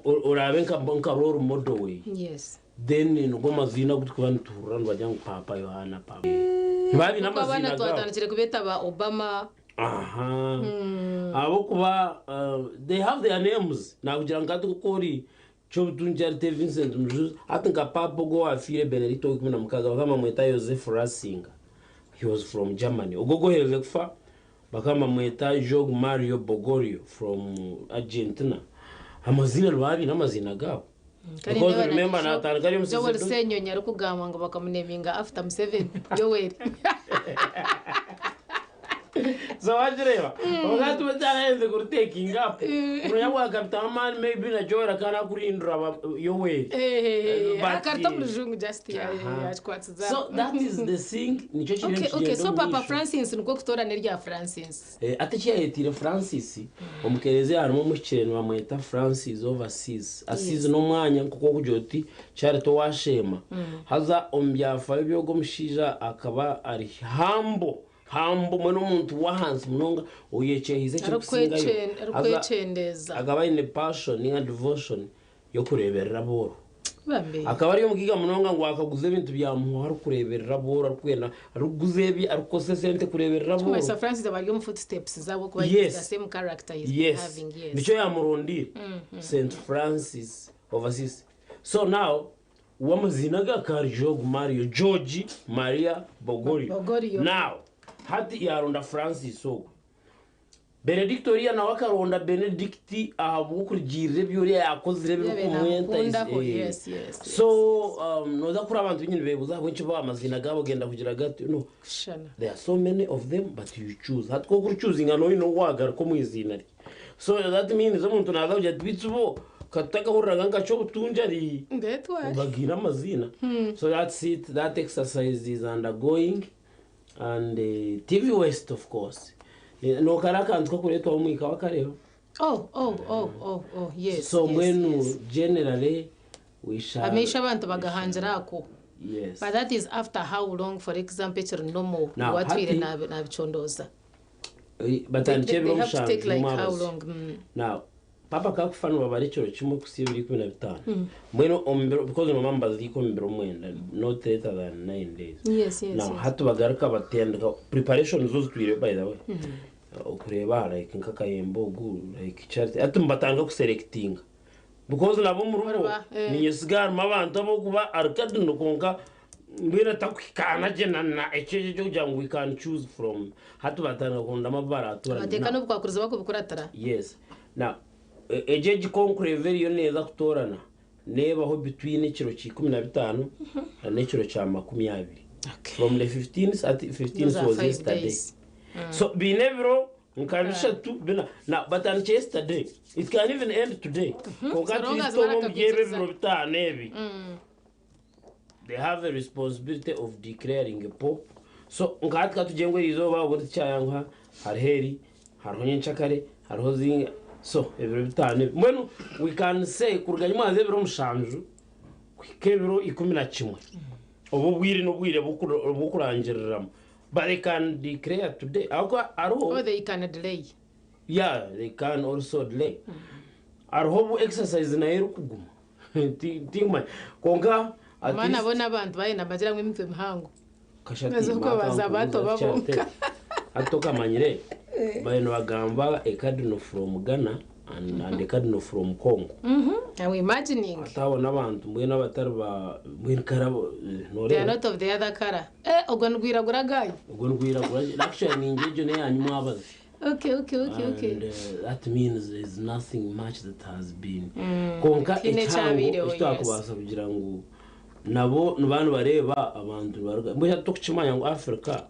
Oraabe nka nka role model we. Yes. Then nigo maziina agu turikuba nituhurira nibagira ngu Paapa Yohaana, Paapa. Nibaba baine Nk'oku abaana amaziina gaabo. twatandikire kubeeta ba Obama. Aha. Ahabw'okuba they have their names. Naakugira nka hati nk'oku ori Kyobutungyi Arite Vincent Mujuzi, hati nka Paapa ogwo owaafiire Benedicto ow'eikumi na mukaaga bakaba nibamweta Josef Ratzinger. He was from Germany. Ogwo ogwoherize kufa bakaba nibamweta Jorge Mario Bergoglio from Argentina. Amaziina nibaba baine amaziina gaabo. Kare Because ndeba na remember Jo- naatandika ari Joel omusacerdote. Ssenyonyi arikugamba ngu bakamuneminga after Museveni. Joel. So wagireeba kwonka hati okyarahenze kuri taking up nonya bwakabitamu amaani maybe na Joel akaba nakurindura ba Yoweri Eh, But, akarita omu rujungu just ya- Aha. yakikwasiza. So that is the thing nikyo kiriyo Okay, okay, nikigyenda so omu Papa maisho. Francis nikwo kutoorana erya Francis. Eh, ati eki yayetiire Francis omu kereziya harimu omuhikire nibamweta Francis of Assisi. Assisi n'omwanya nk'oku orikugira oti Charity owasheema. Haza omu byafaayo by'ogwo omushaija akaba ari humble Humble mbwenu omuntu w'ahansi munonga oyekyehize ekirikusingayo. Haza Arikwekyendeeza. akaba aine passion ninga devotion y'okureeberera abooro. Bambi. Akaba ari omugaiga munonga ngu akaguza ebintu byamuhwaho arikureeberera abooro arikwenda arikuguza ebye arikukozesa esente kureeberera abooro. Kimanyisa Francis aba ari omu footsteps zaabo kuba he's Yes. the same character he's been Yes. having, yes. Nikyo yaamurondiire. Saint Francis of Assisi. So now We amaziina ge akaba ari Georg Mario, George Maria Bogorio. Bogorio. Now, hati yaaronda Francis ogwo. Benedicto oriya nawe akaronda Benedict ahabw'okurugiirira ebi oriya yaakozire Yabaire ebirikumwenta. naamukundaho, eh. yes, yes, yes, So, nooza kuhurira abantu baingi nibeebuuza ahabw'enki bo amaziina gaabo genda kugira gati. No, Kushushana. there are so many of them but you choose. Hati ku orikuchoosinga nooba oine ou waagaruka omu iziina rye. So that means omuntu naaza kugira ati beitu bo ka tutakahuriraga nka Kyobutungyi ari Ndetware. bagiire amaziina. So that's it, that exercise is undergoing and TV West of course. Nookara akantu kakureetwaho omwika wakareeba? Oh, oh, oh, oh, oh, yes, So yes, mbwenu yes. generally we shall. Amaisho abantu bagahangira ako. Yes. But that is after how long, for example, ekiri normal, Now, watwire hati- nabicondooza. Batandikye ebiro They have to mushanju take like how n'omwabazi. long? Now, papa akakufa nibabara ekiro kimwe kuhitsya ebiro 15. Mbwenu omu biro, because nomanya nibaziika omu biro mwenda, not later than 9 days. Yes, Now, yes. hati bagaruka batandika, preparation zo zitwireyo by the way. Okureeba like nk'akayembe ogu, like charity, hati nibatandika kuselectinga. Because nabo omuri bo Bariba, eh. ninyesiga harimu abantu abokuba ari cardinal kwonka mbwenu atakuhikaana gye na na ekyo ekyo ekyokugira ngu we can choose from hati batandika kurondamu abu baratoorane Bateeka Now, n'obukwakurizo bakubikuratira. yes now e- egyo egi conclave eriyo neeza kutoorana neebaho between ekiro kya 15 na n'ekiro kya 20 from the 15th at 15th Those are was five yesterday days. So biine ebiro nka bishatu bina na batandikire yesterday it can even end today kwonka So at long least as oba omuri ebi barakakwikiriza. ebiro bitaano ebi they have a responsibility of declaring a pope so nka hati katugye ngu erizooba obundi tikyayanguha hariho eri hariho nyenkyakare hariho zinga so ebiro bitaano ebi mbwenu we can say kuruga nyimwaza ebiro mushanju kuhika ebiro 11 obu obwire n'obwire bw'okurangiriramu But they can declare today ahabw'okuba hariho Or they can delay. yeah they can also delay hariho obu exercise nayo erikuguma Ti- tinkumanya kwonka at Maana least bo n'abantu bayenda nibagira ngu emitwe mihango. kashati Baza maaka kubaza nkubuuza bato kyate babonka. hati okamanyire bayo nibagamba a cardinal from Ghana and, and a cardinal from Congo I'm imagining. Hati abo n'abantu mbwenu abatari ba mbwenu kare abo eh, They are nooreeba not of the other color. Eh, ogwo nigwiragura gayo. Ogwo nigwiragura actually ningira egyo n'eyanyu mwabazi Okay. And that means there is nothing much that has been kwonka Tihaine ekihango ekyabaireho, eki twakubaasa kugira ngu nabo nibaba nibareeba abantu nibaruga mbwenu hati tokukimanya ngu Africa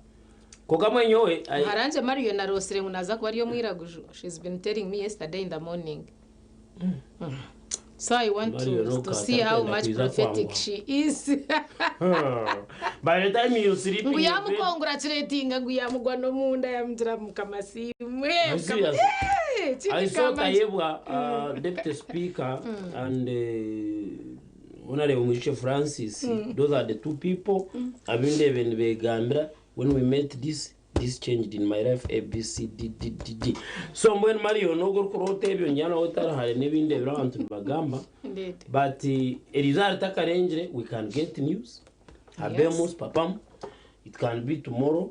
kwonka mbwenu nyowe I- Harangye Mario naroosire ngu naaza kuba ari omwiraguju. She's been telling me yesterday in the morning. So I want Mario to, no to see how atarikwenda much kwija prophetic kwanguha. she is. By the time you sleep ngu in your bed yamukongratulatinga ngu yamugwa n'omunda yamugira mukama siimwe Are you serious? I saw kigamba Tayebwa, Deputy Speaker, and Honorable Mwijukye Francis. Those are the two people. Abindeebe nibegambira when we met this. This changed in my life A B C D D D D. So mbwenu Marion ogwo orikuroota ebyo ngira nawe otari hare n'ebindi ebiri abantu nibagamba. Indeed. But erizooba ritakarengire we can get news. Habemus papam. It can be tomorrow.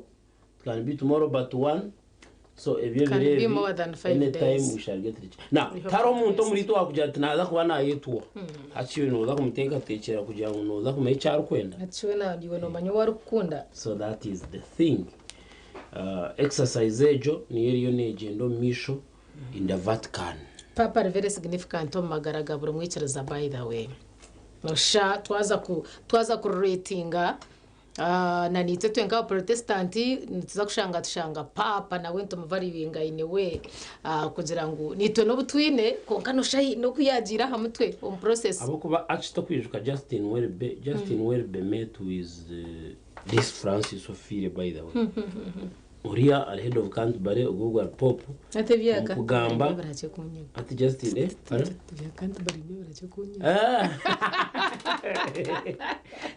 It can be tomorrow but one. So ebyo Can ebiro be ebi more than 5 anytime days. we shall get rich. Now, We hope tihariho for the omuntu best. omuri itwe owaakugira ati naaza kuba naayetwa. Hati iwe nooza kumuteekateekyera kugira ngu nooza kumanya eki arikwenda. Hati weena iwe noomanya ou arikukunda. So that is the thing. Exercise egyo niyo eriyo neegyenda omu maisho in the Vatican. Paapa ari very significant omu magara ga buri mwikiriza by the way. Noshusha twaza ku twaza ku relatinga na naitwe twe nk'abaprotesitanti nituza kushanga tushanga paapa nawe nitumuvaluinga in a way kugira ngu naitwe n'obu twine kwonka noshusha haine oku yaagiire aha mutwe omu process. Ahabw'okuba actually tokwijuka Justin Welby, Justin Welby met with this Francis ofiire by the way. Oriya ari head of Canterbury ogwo ogwo ari Pope Hati ebya omu kugamba Canterbury birakye kunyega. hati Justin eh pardon? Ebya Canterbury nibyo birakye kunyega. Ah.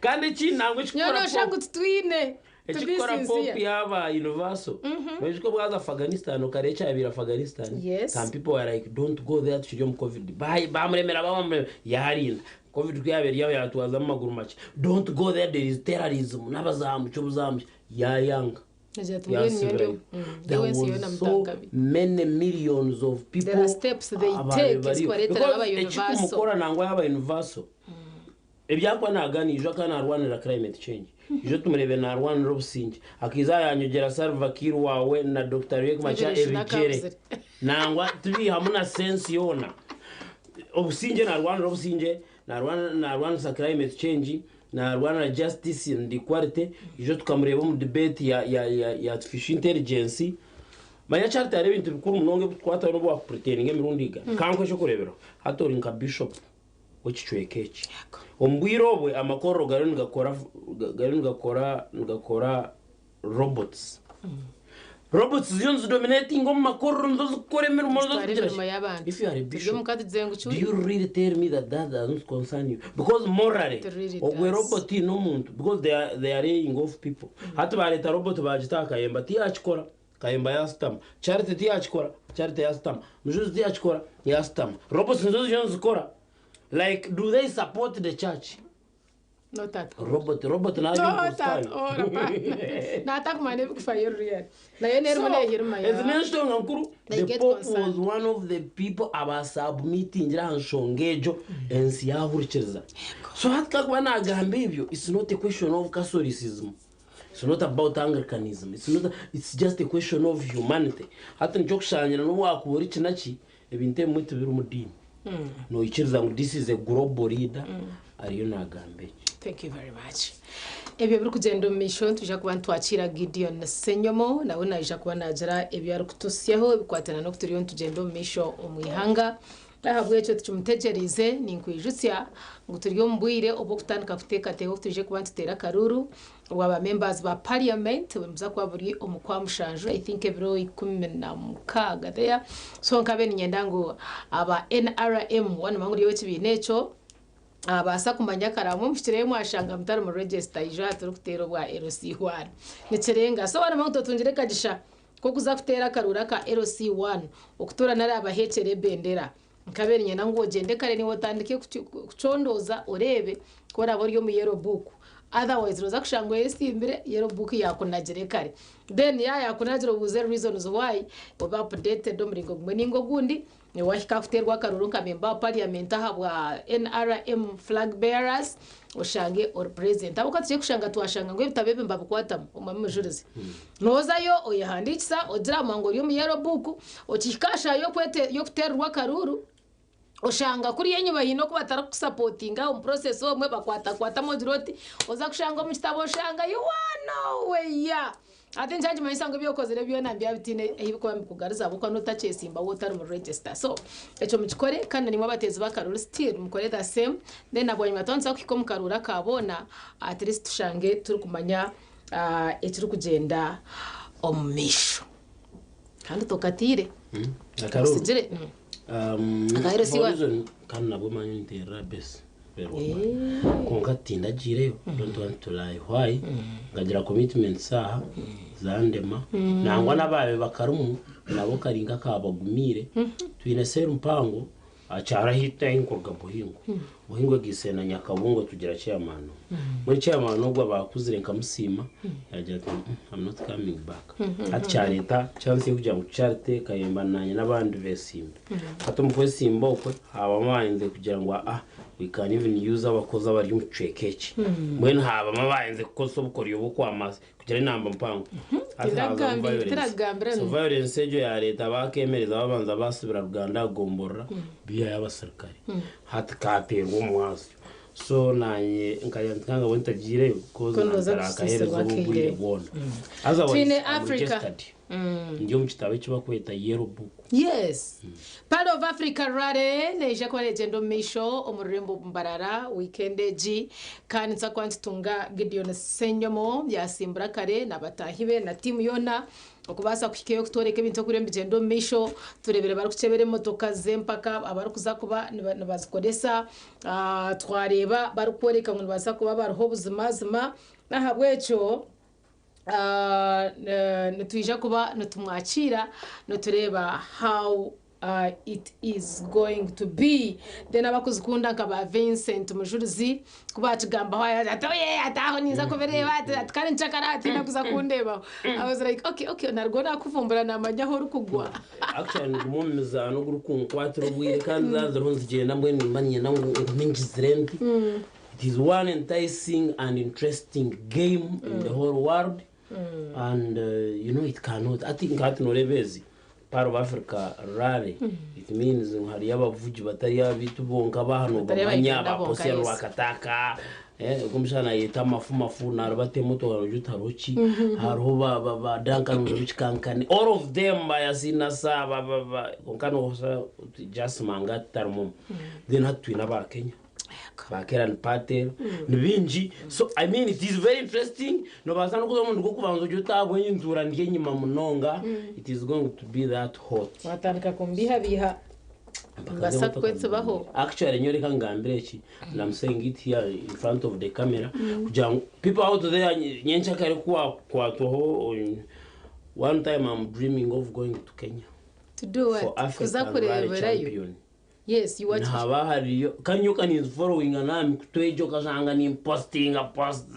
Kandi ekindi nangwa Nyowe ekikukora noshusha Pope ngu titwine to be ekikukora Pope sincere. yaaba universal. Noijuka obu yaaza Afghanistan okareeba ekyabaire Afghanistan? Yes. Some people were like don't go there tukiri omu covid. Ba- Bamuremera bamuremera yaarinda. Covid ku yaabaire eri aho yaatwazamu maguru makye. Don't go there there is terrorism n'abazamuki obuzamuki. Yaayanga. Agira ati mbwenu nyowe ndi Yaasubirayo. There nyowe ensi yoona was so mutankabi. many millions of There people are steps they abaabaire take bariyo. ezikubareetera Because baba universal. ekikumukora nangwa yaaba universal ebi arikuba naagaaniira ijo akaba naarwanirira climate change ijo tumureebire naarwanirira obusingye akaiza yaanyogyera Salva Kiir waawe na Dokita Riek Machar Ebireshi ebigyere n'akabuzire. nangwa tibiihamu na sense yoona. Obusingye naarwanira obusingye, naarwanisa climate change, naarwanira justice and equality, ijo tukamureeba omu debate ya ya ya artificial intelligence. Manya Charity hariho ebintu bikuru munonga ebirikukwataho n'obu waakupretendinga emirundi igana. Ka nkuhe eky'okureeberaho, hati ori nka bishop w'ekicweka eki. Omu bwire obwe amakorero gariyo nigakora gariyo nigakora nigakora robots. Robots ziriyo nizidominatinga omu makorero nizo zikukora emirimo nizo Zitwara zikugira emirimo ki. y'abantu. If you are a Turi bishop, omu katugize ngu do you really tell me that that does not concern you? Because morally, It really ogwe does. robot n'omuntu because they are laying off people. Hati bareeta robot bagita aha Kayemba tiyakikora, Kayemba yasitama. Charity tiyakikora, Charity yasitama. Mujuzi tiyakikora, yasitama. Robots nizo ziriyo nizikora. Like do they support the church? Not at all. Robot robot nayo Not at all. Hapana. Natakumanya ebikufayo ruriya. Nayo nerimu nehirima ezi ya. n'enshonga nkuru They the get pope was concerned. one of the people abasubmitingire aha nshonga egyo ensi yahurikiriza so hati kakuba nagamba ebyo it's not a question of catholicism it's not about anglicanism it's not it's just a question of humanity hati nikyo kushangira n'obu wakuba ori kinaki ebintu ebimwe tibiri omu diini Noikiriza ngu this is a global leader ariyo nagamba eki. Thank you very much. Ebyo birikugyenda omu maisho nitwija kuba nitwakiira Gideon Ssenyomo nawe naija kuba naagira ebi arikututsyaho ebikwatiraine n'oku turiyo nitugyenda omu maisho omu ihanga. N'ahabw'ekyo tukimutegyereize ninkwijutsya ngu turi omu bwire obw'okutandika kuteekateeka oku twije kuba nituteera akaruuru obwa ba members ba parliament nibuza kuba buri omu kwamushanju I think ebiro 16 there so nkabe niinyenda ngu aba NRM waaba noomanya ngu ori ow'ekibiina ekyo abaasa kumanya kare abamwe muhikireyo mwashanga mutari mu register ijo aha turikuteera obwa LC1 nikirenga so waaba noomanya ngu totungire kagisha k'okuza kuteera akaruuru aka LC1 okutoora nari abaheekyera ebendera Nkabaire niinyenda ngu ogyende kare naiwe otandike kucondooza oreebe ku oraabe ori omu yellow book. Otherwise nooza kushanga oyesimbire, yellow book yaakunagire kare. Then yaaba yaakunagire obuuze reasons why, obe updated omuringo gumwe nainga ogundi, naiwe waahika aha kuteerwa akaruuru nka member wa parliament ahabwa nrm flag bearers, oshange ori president. Ahabw'okuba titwija kushanga twashanga ngu ebitabo ebi nibabikwatamu, Omwami Mujurizi. Noozayo oyehandiikisa, ogira ngu ori omu yellow book, okihika aha shaaha y'okuteererwa akaruuru, oshanga kuriya enyima haine oku batarikukusapotinga omu process omwe bakwatakwatamu ogira oti, oza kushanga omu kitabo oshanga you are nowhere. Hati nikyo nikimanyisa ngu ebi okozire byona nibiba bitaine ahu birikuba nibikugaruza ahabw'okuba nooba otakyesimbaho otari mu register. So ekyo mukikore kandi naimwe abateezi b'akaruuru still mukore the same then na bwanyima twaba nituza kuhika omu karuuru aka boona at least tushange turikumanya ekirikugyenda omu maisho. Kandi tokatiire. Akaruuru? Otsigire. Akaheereza iwe. Horizon kandi nabwo manya niterera base. Kubeera ow'amaani. Kwonka tindagiireyo, don't want to lie. Why? Nkagira commitments aha, zandema. Nangwa n'abaabe bakarimu, nabo kari nk'akabagumiire. Twine seeri mpango, aha kyaro ahi ahi nkuruga Buhingo. Buhingo egaitsire na Nyakabungo tugira chairman. Mbwenu chairman ogwo abaakuzire nkamusiima, yaagira ati I'm not coming back. Hati kyareeta chance y'okugira ngu Charity, Kayemba naanye n'abandi beesimbe. Hati omu kwesimba okwe, haabamu abaayenzire kugira ngu aa we can even use abakozi abari omu kicweka eki. Mbwenu haabamu abaayenzire kukozesa obukoryo bw'okwamasa kugira enamba mpango. Hati haazamu Tinagambire, violence. tinagambira So violence egyo yaareeta baakeemereza babanza baasibira Ruganda aha gomborora biihayo abasirikare. Hati kaateerwa omwazyo. So naanye nkagira nti kangabwe ntagiireyo because Ko nooza ntarakaheereza kusisirwa obu obwire akaire. bwona. Otherwise, Twine I'm Africa. registered. Ndi omu kitabo eki barikweta yellow book. Yes. Part of Africa Rally neija kuba neegyenda omu maisho omu rurembo Mbarara wiikenda egi kandi nituza kuba nitutunga Gideon Ssenyomo yaasimbura kare na bataahi be na tiimu yoona okubaasa kuhikayo kutworeka ebintu oku biriyo nibigyenda omu maisho. Tureebire barikukyebera emotoka z'empaka abarikuza kuba nibazikoresa. Twareeba barikworeka ngu nibabaasa kuba bariho buzimazima. N'ahabw'ekyo nitwija kuba nitumwakiira nitureeba how it is going to be. Then abakuzikunda nka ba Vincent Mujurizi ku baakigambaho yaagira ati oye ati aho ninza kubireeba ati ati kandi nkyakara ati tihaine kuza kundeebaho. I was like okay okay narwo naakuvumbura naamanya ahu orikugwa. Actually nigumwe omu mizaano ogurikunkwatira obwire kandi zaaba ziriho nizigyenda mbwenu nimba niinyenda ngu ngume ngizire nti. It is one enticing and interesting game in the whole world and you know it cannot hati nka hati noreeba ezi Pearl of Africa Rally it means ngu hariyo abavugi batari abaitu bonka aba hanu Batari aba obamanya Uganda ba bonka, Posiyani yes. Rwakataka eh, ogwo omushaija nayeta amafu mafu narubata emotoka nogira oti hariho ki hariho ba ba ba Duncan Mugabe Kikankane all of them ba Yasin Nasser ba ba ba kwonka noshusha oti Jas Mangat tarimu omwe then hati twine aba Kenya ba Keran Patel ni bingi so I mean it is very interesting nobaasa n'okuza omurundi gw'okubanza ogire oti ahabw'enki ntuura ndi enyima munonga it is going to be that hot. Watandika kumbiihabiiha Nimbaasa kukwetsibaho. Actually nyowe reka ngambire eki and I'm saying it here in front of the camera kugira ngu people out there nyenkyakare ku wakwatwaho one time I'm dreaming of going to Kenya To do for what? Kuza African Rally kureeberayo. Champion. Yes, you watch. Nihaba hariyo kandi nyowe ka ninziforowinga n'aha mikutu egyo okashanga nimpositinga post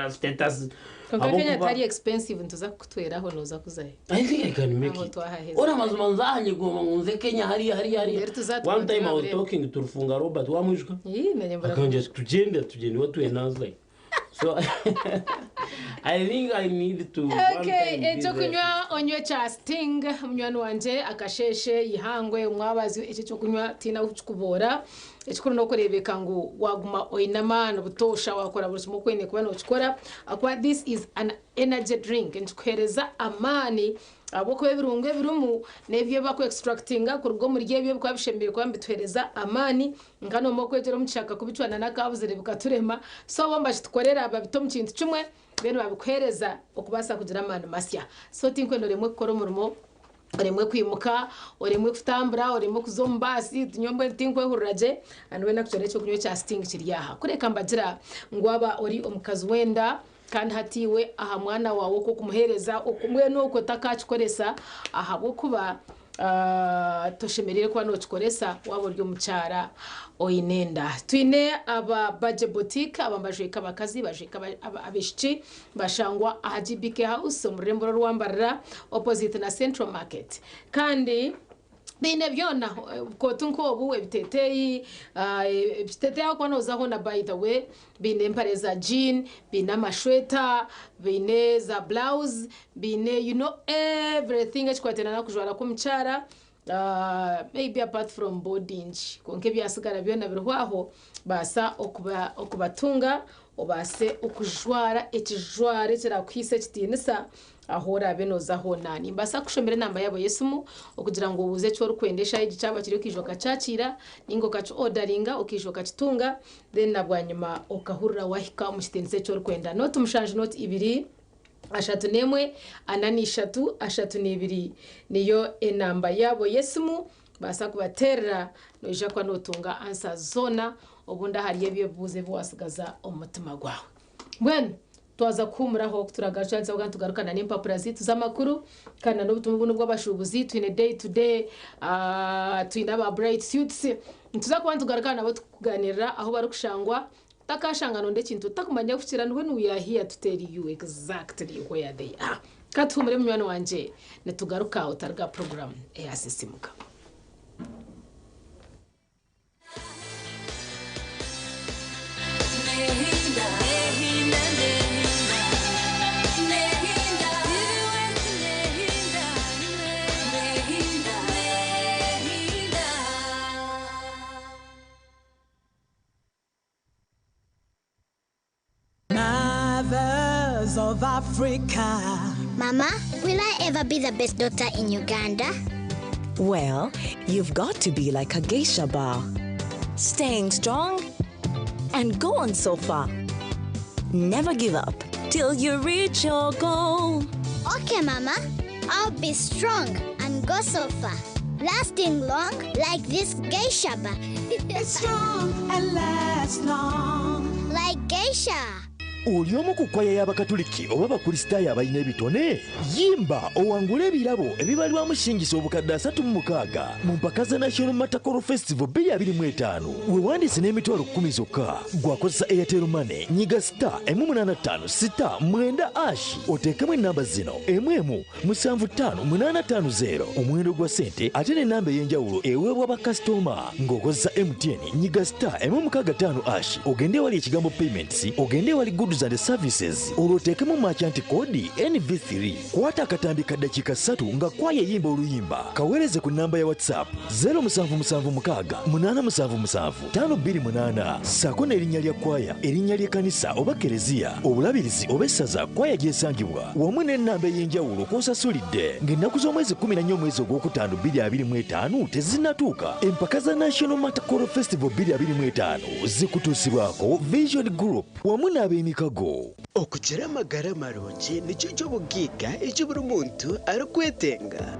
status Kwonka Kenya ahabw'okuba tari expensive nituza kukutweraho nooza kuzayo. I think I can make Aho it. twahaheza. Ora amazima nza aha nyigomba ngu nze Kenya hariya hariya hariya. Rero tuza One time I was tubareebe. talking to Rufunga Robert wamwijuka? Ii, nanye mbura Akangye ati tugyende tugyende twena I was like so I think I need to one Okay, time be there. ekyokunywa onywe kya Sting munywani wangye akasheeshe eihangwe omwabazyo ekyo ekyokunywa tihaine ahu kikuboora ekikuru n'okureebeka ngu waaguma oine amaani butoosha waakora buri kimwe oku oine kuba nookikora ahakuba this is an energy drink nikikuheereza amaani Ahabw'okuba ebirungo ebirimu n'ebi ebi bakuextractinga kuruga omuri ebyo ebikuba bishemereire kuba nibituheereza amaani, nka noomwe okwegyera omu kishaka kubicwana n'akabuzire bikaturema, so bo nibakitukorera babita omu kintu kimwe then babikuheereza okubaasa kugira amaani masya. So tinkwenda oremwe kukora omurimo, oremwe kwimuka, oremwe kutambura, oremwe kuza omu baasi, nyowe mbwenu tinkwehurira gye, and weena kukyora eky'okunywa ekya sting kiri aha. Kureka mbagira ngu waaba ori omukazi w'enda, Kandi hati iwe aha mwana waawe okwo kumuheereza okwo mbwenu okwo otakaakikoresa ahabw'okuba toshemereire kuba nookikoresa waaba ori omukyara oine enda. Twine aba Bagye Boutique aba nibajweka abakazi, bajweka abaishiki, bashangwa aha GBK House omu rurembo rw'Orwambarara opposite na Central Market. Kandi Baine byona, obukooti nk'obu, ebiteeteeyi, ebiteeteeyi ahakuba nooza hoona by the way, baine empare za jean, baine amashweta, baine za blouse, baine you know everything ekikwatiraine n'okujwara kw'omukyara, maybe apart from boarding kwonka ebyatsigara byona biriho aho, baasa okubatunga obaase okujwara ekijwaro ekiraakuhaisa ekitiinisa ahu oraabe nooza hoona. Nimbaasa kukushomera enamba yaabo y'esimu okugira ngu obuuze eki orikwenda eshaaha egi kyaba kiri okaija okakyakiira nainga okakioodaringa okaija okakitunga then na bwanyima okahurira waahika omu kitiinisa eki orikwenda. Nooti mushanju nooti ibiri ashatu n'emwe ana n'ishatu ashatu n'ibiri niyo enamba yaabo y'esimu. Baasa kubateerera noija kuba nootunga ansa zoona obundi ahari ebyo ebibuuzo ebi waatsigaza omu mutima gwawe. Mbwenu twaza kuhuumuraho ku turagaruka nituza kuba nitugaruka n'empapura zaitu z'amakuru kandi n'obutumwa obundi obw'abashuubuzi twine day to day, twine aba Bright Suits. Nituza kuba nitugaruka nabo tukugaaniirira ahu barikushangwa. Otakashanga nonda ekintu otakumanya kukira when we are here to tell you exactly where they are. Ka tuhuumure munywani wangye nitugaruka otaruga aha puroguraamu eya Sisiimuka. Mothers of Africa. Mama, will I ever be the best daughter in Uganda? Well, you've got to be like a geisha bar. Staying strong and go on so far. Never give up till you reach your goal. Okay, Mama. I'll be strong and go so far. Lasting long like this geisha bar. It's strong and lasts long. Like geisha. Oli omu ku kkwaya y'Abakatuliki oba Abakristaayo abalina ebitone? Yimba owangule ebirabo ebibalirwamu shingisa obukadde 36 mu mpaka za National Mater Choral Festival 2025. Weewandiise n'emitwalo kkumi zokka. Ggwe akozesa Airtel Money, nyiga star emu munaana ttaano star mwenda ash oteekemu ennamba zino emu emu musanvu ttaano munaana ttaano zeero omuwendo gwa ssente ate n'ennamba ey'enjawulo eweebwa bakasitoma. Ng'okozesa MTN, nyiga star emu mukaaga ttaano ash ogende ewali ekigambo payments ogende ewali goods and services olwo oteekemu merchant code NV3. Kwata akatambi ka ddakiika ssatu nga kwaya eyimba oluyimba kaweereze ku nnamba ya WhatsApp zero musanvu musanvu mukaaga munaana musanvu musanvu ttaano bbiri munaana ssaako n'erinnya lya kwaya, erinnya ly'ekkanisa oba kereziya, obulabirizi oba essaza kwaya gy'esangibwa wamu n'ennamba ey'enjawulo kw'osasulidde ng'ennaku z'omwezi 14 omwezi ogwokutaano 2025 tezinnatuuka. Empaka za National Mater Choral Festival 2025 zikutuusibwako Vision Group wamu n'ab'emikago. Okugira amagara marungi nikyo ky'obugaiga eki buri muntu arikwetenga.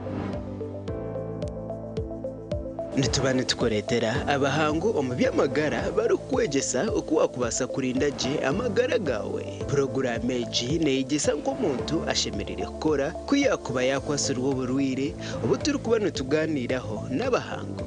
Nituba nitukureetera abahangu omu by'amagara barikukwegyesa oku waakubaasa kurinda gye amagara gaawe. Puroguraamu egi neeyegyesa nk'omuntu ashemereire kukora ku yaakuba yaakwatsirwe oburwaire obu turikuba nitugaaniiraho n'abahangu.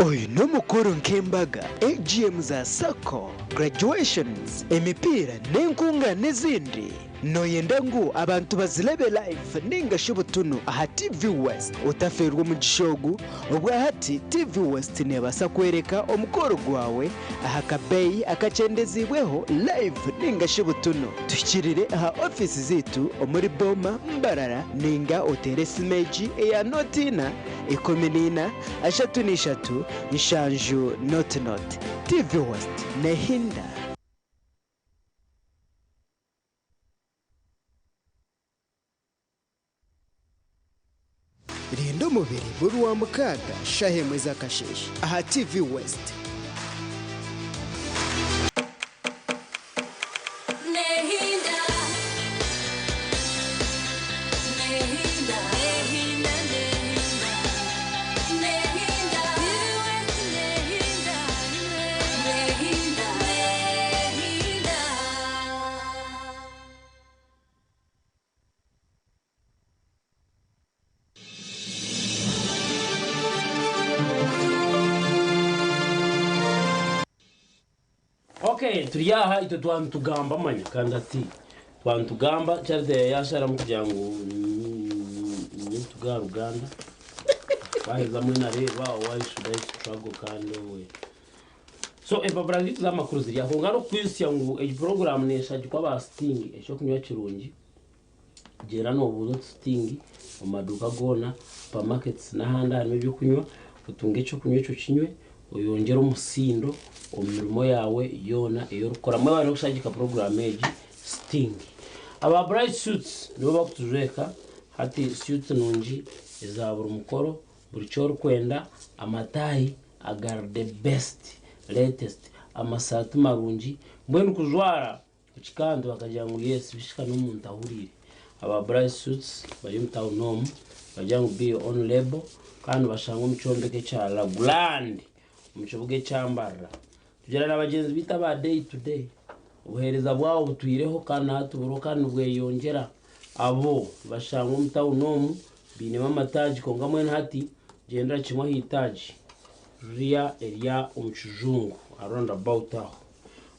Oyu n'omukoro nk'embaga, AGM za sacco, graduations, emipiira n'enkunga n'ezindi. Noyenda ngu abantu bazirebe live ninga shi butunu aha TV West? Otafeerwa omugisha ogu, obwahati TV West neebaasa kworeka omukoro gwawe aha kabeeyi akakyendeziibweho live ninga shi butunu. Tuhikirire aha ofiisi zaitu omuri Boma, Mbarara ninga oteere esimu egi eya nooti ina, ikumi n'ina, ashatu n'ishatu, nshanju nooti nooti. TV West neehinda. Rinda omubiri buri Rwamukaaga shaaha emwe z'akasheeshe aha TV West. Okay, turi aha itwe twantugamba manya kandi ati twantugamba Charity yasharamu kugira ngu nituga Ruganda waheza mwena reba why should I struggle kandi we so empapura zaitu z'amakuru ziri aho ngaro kwisya ngu egi program neshagikwa aba Sting ekyokunywa kirungi gyera nobuuza oti Sting omu maduuka goona supermarkets n'ahandi harimu ebyokunywa otunge ekyokunywa ekyo kinywe oyongyere omusindo omu mirimo yaawe yoona ei orikukora. Mwebare n'okushagika puroguraamu egi Sting. Aba Bright Suits nibo barikutujweka hati suits nungi eza buri mukoro Buri ky'orikwenda, amataahi agari the best, latest, amasaati marungi, mbwenu kujwara kukikantu bakagira ngu yes bishika n'omuntu ahuriire. Aba Bright Suits bari omu town omu, nibagira ngu be your own label kandi nibashangwa omu kyombeko ekya La Grande omu kibuga ekya Mbarara. Tugira na bagyenzi baitu aba Day to Day, obuheereza bwabo butwireho kandi na hati buriho kandi nibweyongyera. Abo nibashangwa omu town omu, bainemu amataagi kwonka mbwenu hati gyendera kimwe aha itaagi ririya erya omu kijungu aha round about aho.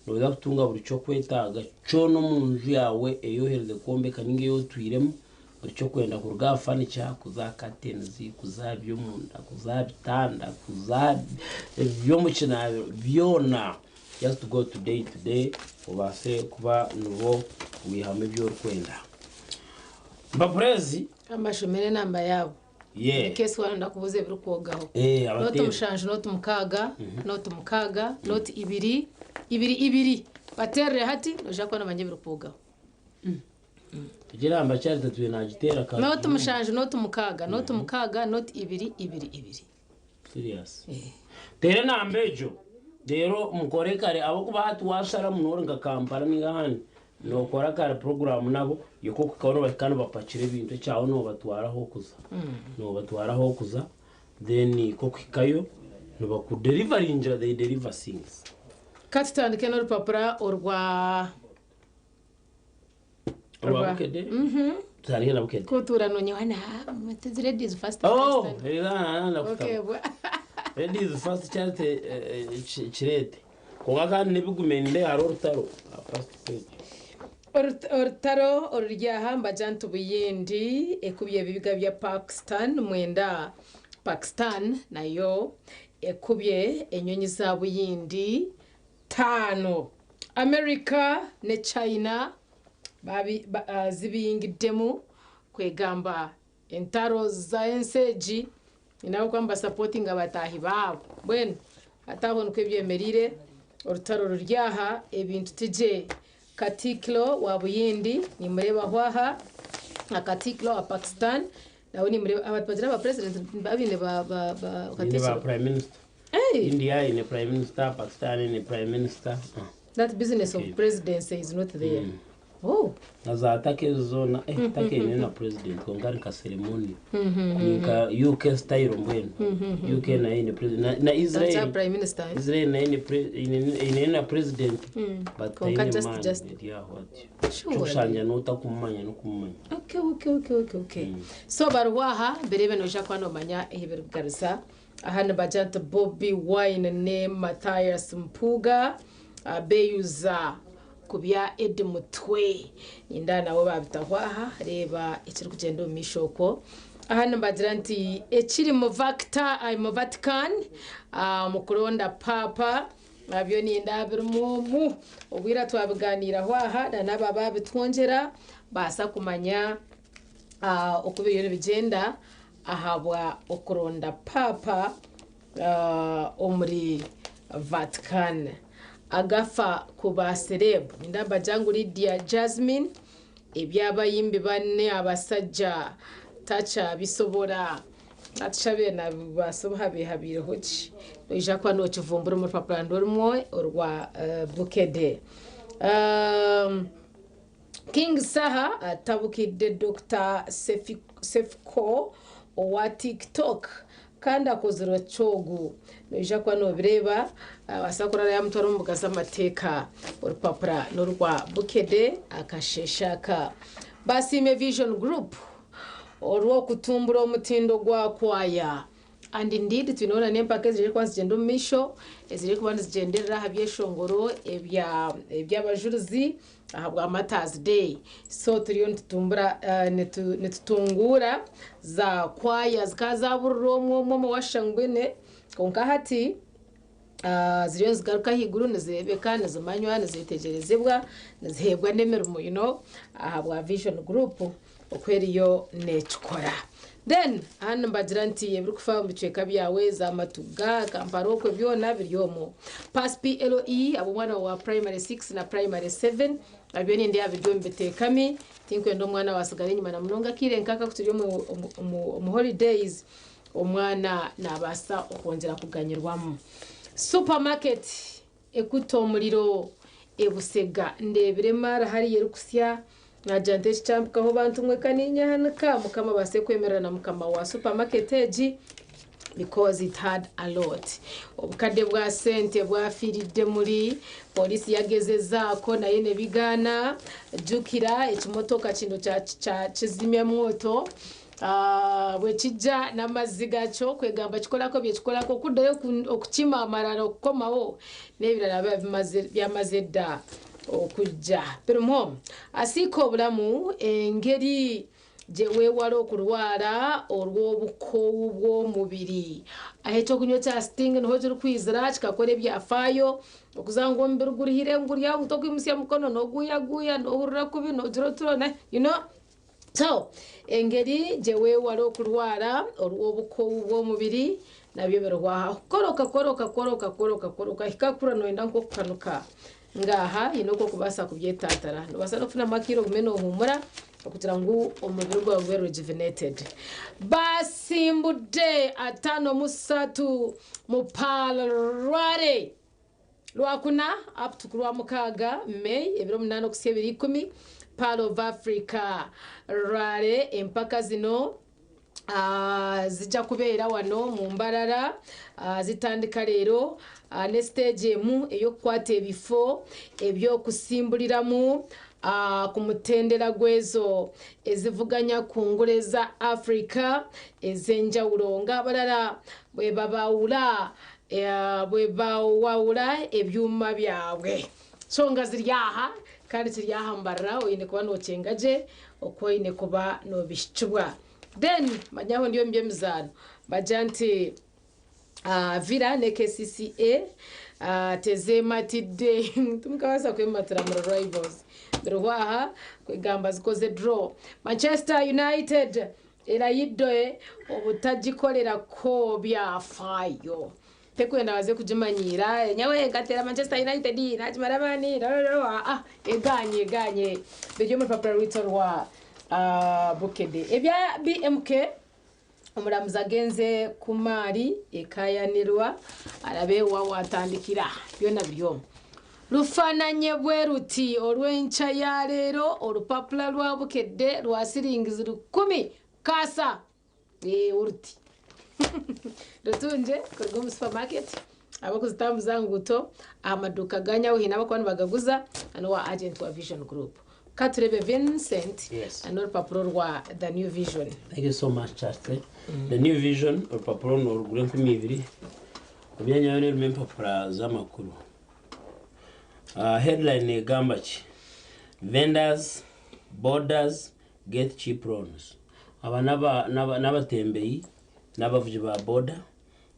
Noija kutunga buri ky'okwetaaga kyona omu nju yaawe ei oherize kwombeka nainga ei otwiremu, buri ky'okwenda kuruga aha furniture kuza aha curtains, kuza aha by'omunda, kuza aha bitanda, kuza aha by'omu kinaabiro, byona just go to day to day obaase kuba nibo wihamu ebi orikwenda. Empapura ezi. Ka mbashomere enamba yaabo. Yeah. In case waaba nooyenda kubuuza ebirikwogaho. Eh, Nooti abateera. mushanju nooti mukaaga, nooti mukaaga, nooti ibiri, ibiri ibiri. Bateerere hati noija kuba noomanya ebirikwogaho. Egi enamba Charity atwire naagiteera ka Nooti mushanju nooti mukaaga, nooti mukaaga, nooti ibiri, ibiri ibiri. Serious. Teera enamba egyo reero mukore kare ahabw'okuba hati waasharamu noori nka Kampala ninga ahandi nookora kare puroguraamu nabo y'okuhikaho nibahika nibapakira ebintu ekyawe noobatwara ah'okuza noobatwara ah'okuza then kokuhikayo nibakuderivaringira they deliver things. Ka tutandike n'orupapura orwa. Orwa Bukedde? Tutandike na Bukedde. Kutuura nonyewa na it ladies first. Oh, era Okay, bwa. Ladies first Charity eh, eh, kireete. Kwonka kandi n'ebigumire hariho orutaro. Ah, first page. Orutaro oruri aha mbagira nti Buyindi ekubye ebibiga bya Pakistan mwenda Pakistan nayo ekubye enyonyi za Buyindi taano. America ne China zibiyingiddemu kwegamba entaro z'ensi egi nyine ahabw'okuba nibasapotinga bataahi baabo. Mbwenu hati aho nikwo byemereire, orutaro ruri aha, ebintu ti gye. Katikkiro wa Buyindi nimureebaho aha, na Katikkiro wa Pakistan nawe nimureeba. Aba nibagira ba purezidenti abaine ba Baine ba Katikkiro? Prime Minister. India eine Prime Minister, Pakistan eine Prime Minister. That business of presidency is not there. Oh. Na za Turkey ezo zoona, eh, Turkey eine na president kwonka ari nka ceremonial. Ni nka UK style mbwenu. UK nayo eine president. Na, na That's Israel. our prime minister. Eh? Israel nayo eine pre, eine, eine na president. But Kwonka taine just- maani just- eri aho atyo. Sure. Ky'okushangya n'otakumumanya n'okumumanya. Okay. So bariho aha mbere noija kuba noomanya ebi birikugaruza. Aha nibagira nti Bobi Wine ne Mathias Mpuuga beyuza ku bya Eddie Mutwe. Nindeeba nabo baabitaho aha, reeba ekirikugyenda omu maisho okwo. Aha nibagira nti ekiri mu Vatican omu kuronda Paapa nabyo nindeeba birimu omu. Obwira twabiganiiraho aha na n'abo abaabitwongyera baasa kumanya oku biriyo nibigyenda ahabwa okuronda Paapa omuri Vatican. Agafa ku ba serebu nindeeba nibagira ngu Lydia Jazmine eby'abayimbi bane abasajja takyabisobora. Hati shi abaire naabibaasa obu habaire habaireho ki? Noija kuba nookivumbura omu rupapura nirwo rumwe orwa Bukedde. King Saha atabukidde Dokita Cephco owa Tik Tok kandi akozirwe ki ogu? Noija kuba nobireeba abaasa kurara yamutwara omu mbuga z'amateeka. Orupapura n'orwa Bukedde akasheeshe aka. Basiime Vision Group orw'okutumbura omutindo gwa kwaya. And indeed twineho na n'empaka ezirikuba nizigyenda omu maisho ezirikuba nizigyenderera aha byeshongoro ebya eby'abajurizi ahabwa Martyrs Day. So turiyo nitutumbura nitutunguura za kwaya zikaba zaburira omwe omwe omwe washusha ngu mbwenu kwonka hati ziriyo nizigaruka ahaiguru nizireebeka nizimanywa nizetegyerezibwa niziheebwa n'emirimo you know ahabwa Vision Group oku eriyo nekikora. Then aha nibagira nti ebirikufa omu bicweka byawe za Matuga, Kampala okwe byona biri omwo. Pass PLE ab'omwana wa primary 6 na primary 7 nabyo nindeeba biri omu biteekami tinkwenda omwana wawe asigare enyima na munonga akaire nk'aka ku turi omu holidays. Omwana nabaasa okwongyera kuganyirwamu. Supermarket ekuta omuriro ebusega ndebire emaara hariya erikusya nagira nti eki kyampikaho bantu mwe kaninyehanika mukama abaase kwemerera na mukama wa supermarket egi because it had a lot. Obukadde bwa sente bwafiiridde muli poliisi yagezezaako naye nebigaana jjukira ekimotoka kino kya kizimya mwoto Bwekijja n'amazzi gakyo kwegamba kikolako byekikolako okuddayo okukima amalala okukomawo n'ebirala biba byamaze dda okujja. Birimwo asiika obulamu engeri gye weewala okurwara olw'obukoowu bw'omubiri. Ahu ekyokunywa kya Sting niho kirikwizira kikakora ebyafaayo okuza ngu omubiri guruhire ngu guri aho ngu tokwimutsya mukono noguuyaguuya nohurira kubi nogira oturo you know. So, engeri gye weewala okurwara orw'obukoowu bw'omubiri nabyo biriho aha. Kukora okakora okakora okakora okakora okahika kura nooyenda nk'okuhanuka. Ngaaha haine oku orikubaasa kubyetantara. Noobaasa n'okufunamu akaire ogume noohuumura okugira ngu omubiri gwawe gube rejuvenated. Basimbudde 53 mu Pearl Rally. Rwakuna up to Kurwamukaaga, May, ebiro munaana okuhitsya ebiro ikumi, Pearl of Africa Rally. Empaka zino zija kubeera wano mu Mbarara zitandika leero ne siteegi emu ey'okukwata ebifo eby'okusimburiramu ku mutendera gw'ezo ezivuganya ku ngule za Africa ez'enjawulo ng'abalala bwebabawula Bwe bawawura ebyoma byabwe. Nshonga ziri aha kandi kiri aha mbarira oine kuba nokyenga gye oku oine kuba nobihikibwa. Then manya aho ndi omu by'emizaano bagira nti Villa ne KCCA tezematidde timukabaasa kwematira muri rivals biriho aha kwegamba zikoze draw. Manchester United Erayidde obutagikorerako byafaayo. Tekwenda baze kugimanyiira, nyowe nkateera Manchester United nagimara amaani, aa egaanye egaanye. Biri omu rupapura rwaitu orwa Bukedde. Ebya BMK, omuramuzi agenze ku maari ekayanirwa arabe wa watandikira byona biri omu. Rufananye bwe ruti, Orw'enkya ya leero orupapura rwa Bukedde rwa siringizi rukumi kaasa oruti rutungye kuruga omu supamaketi abarikuzitambuza aha nguuto, aha maduuka ga nyawe haine abarikuba nibagaguza na n'owa agenti wa Vision Group. Ka tureebe Vincent n'orupapura orwa The New Vision. Thank you so much Chaste. The New Vision orupapura oru norugura 2000 Emyanya yoona erimu empapura z'amakuru. Headline negamba ki? Vendors, boarders get cheap loans. Aba n'abatembeyi n'abavugi ba boda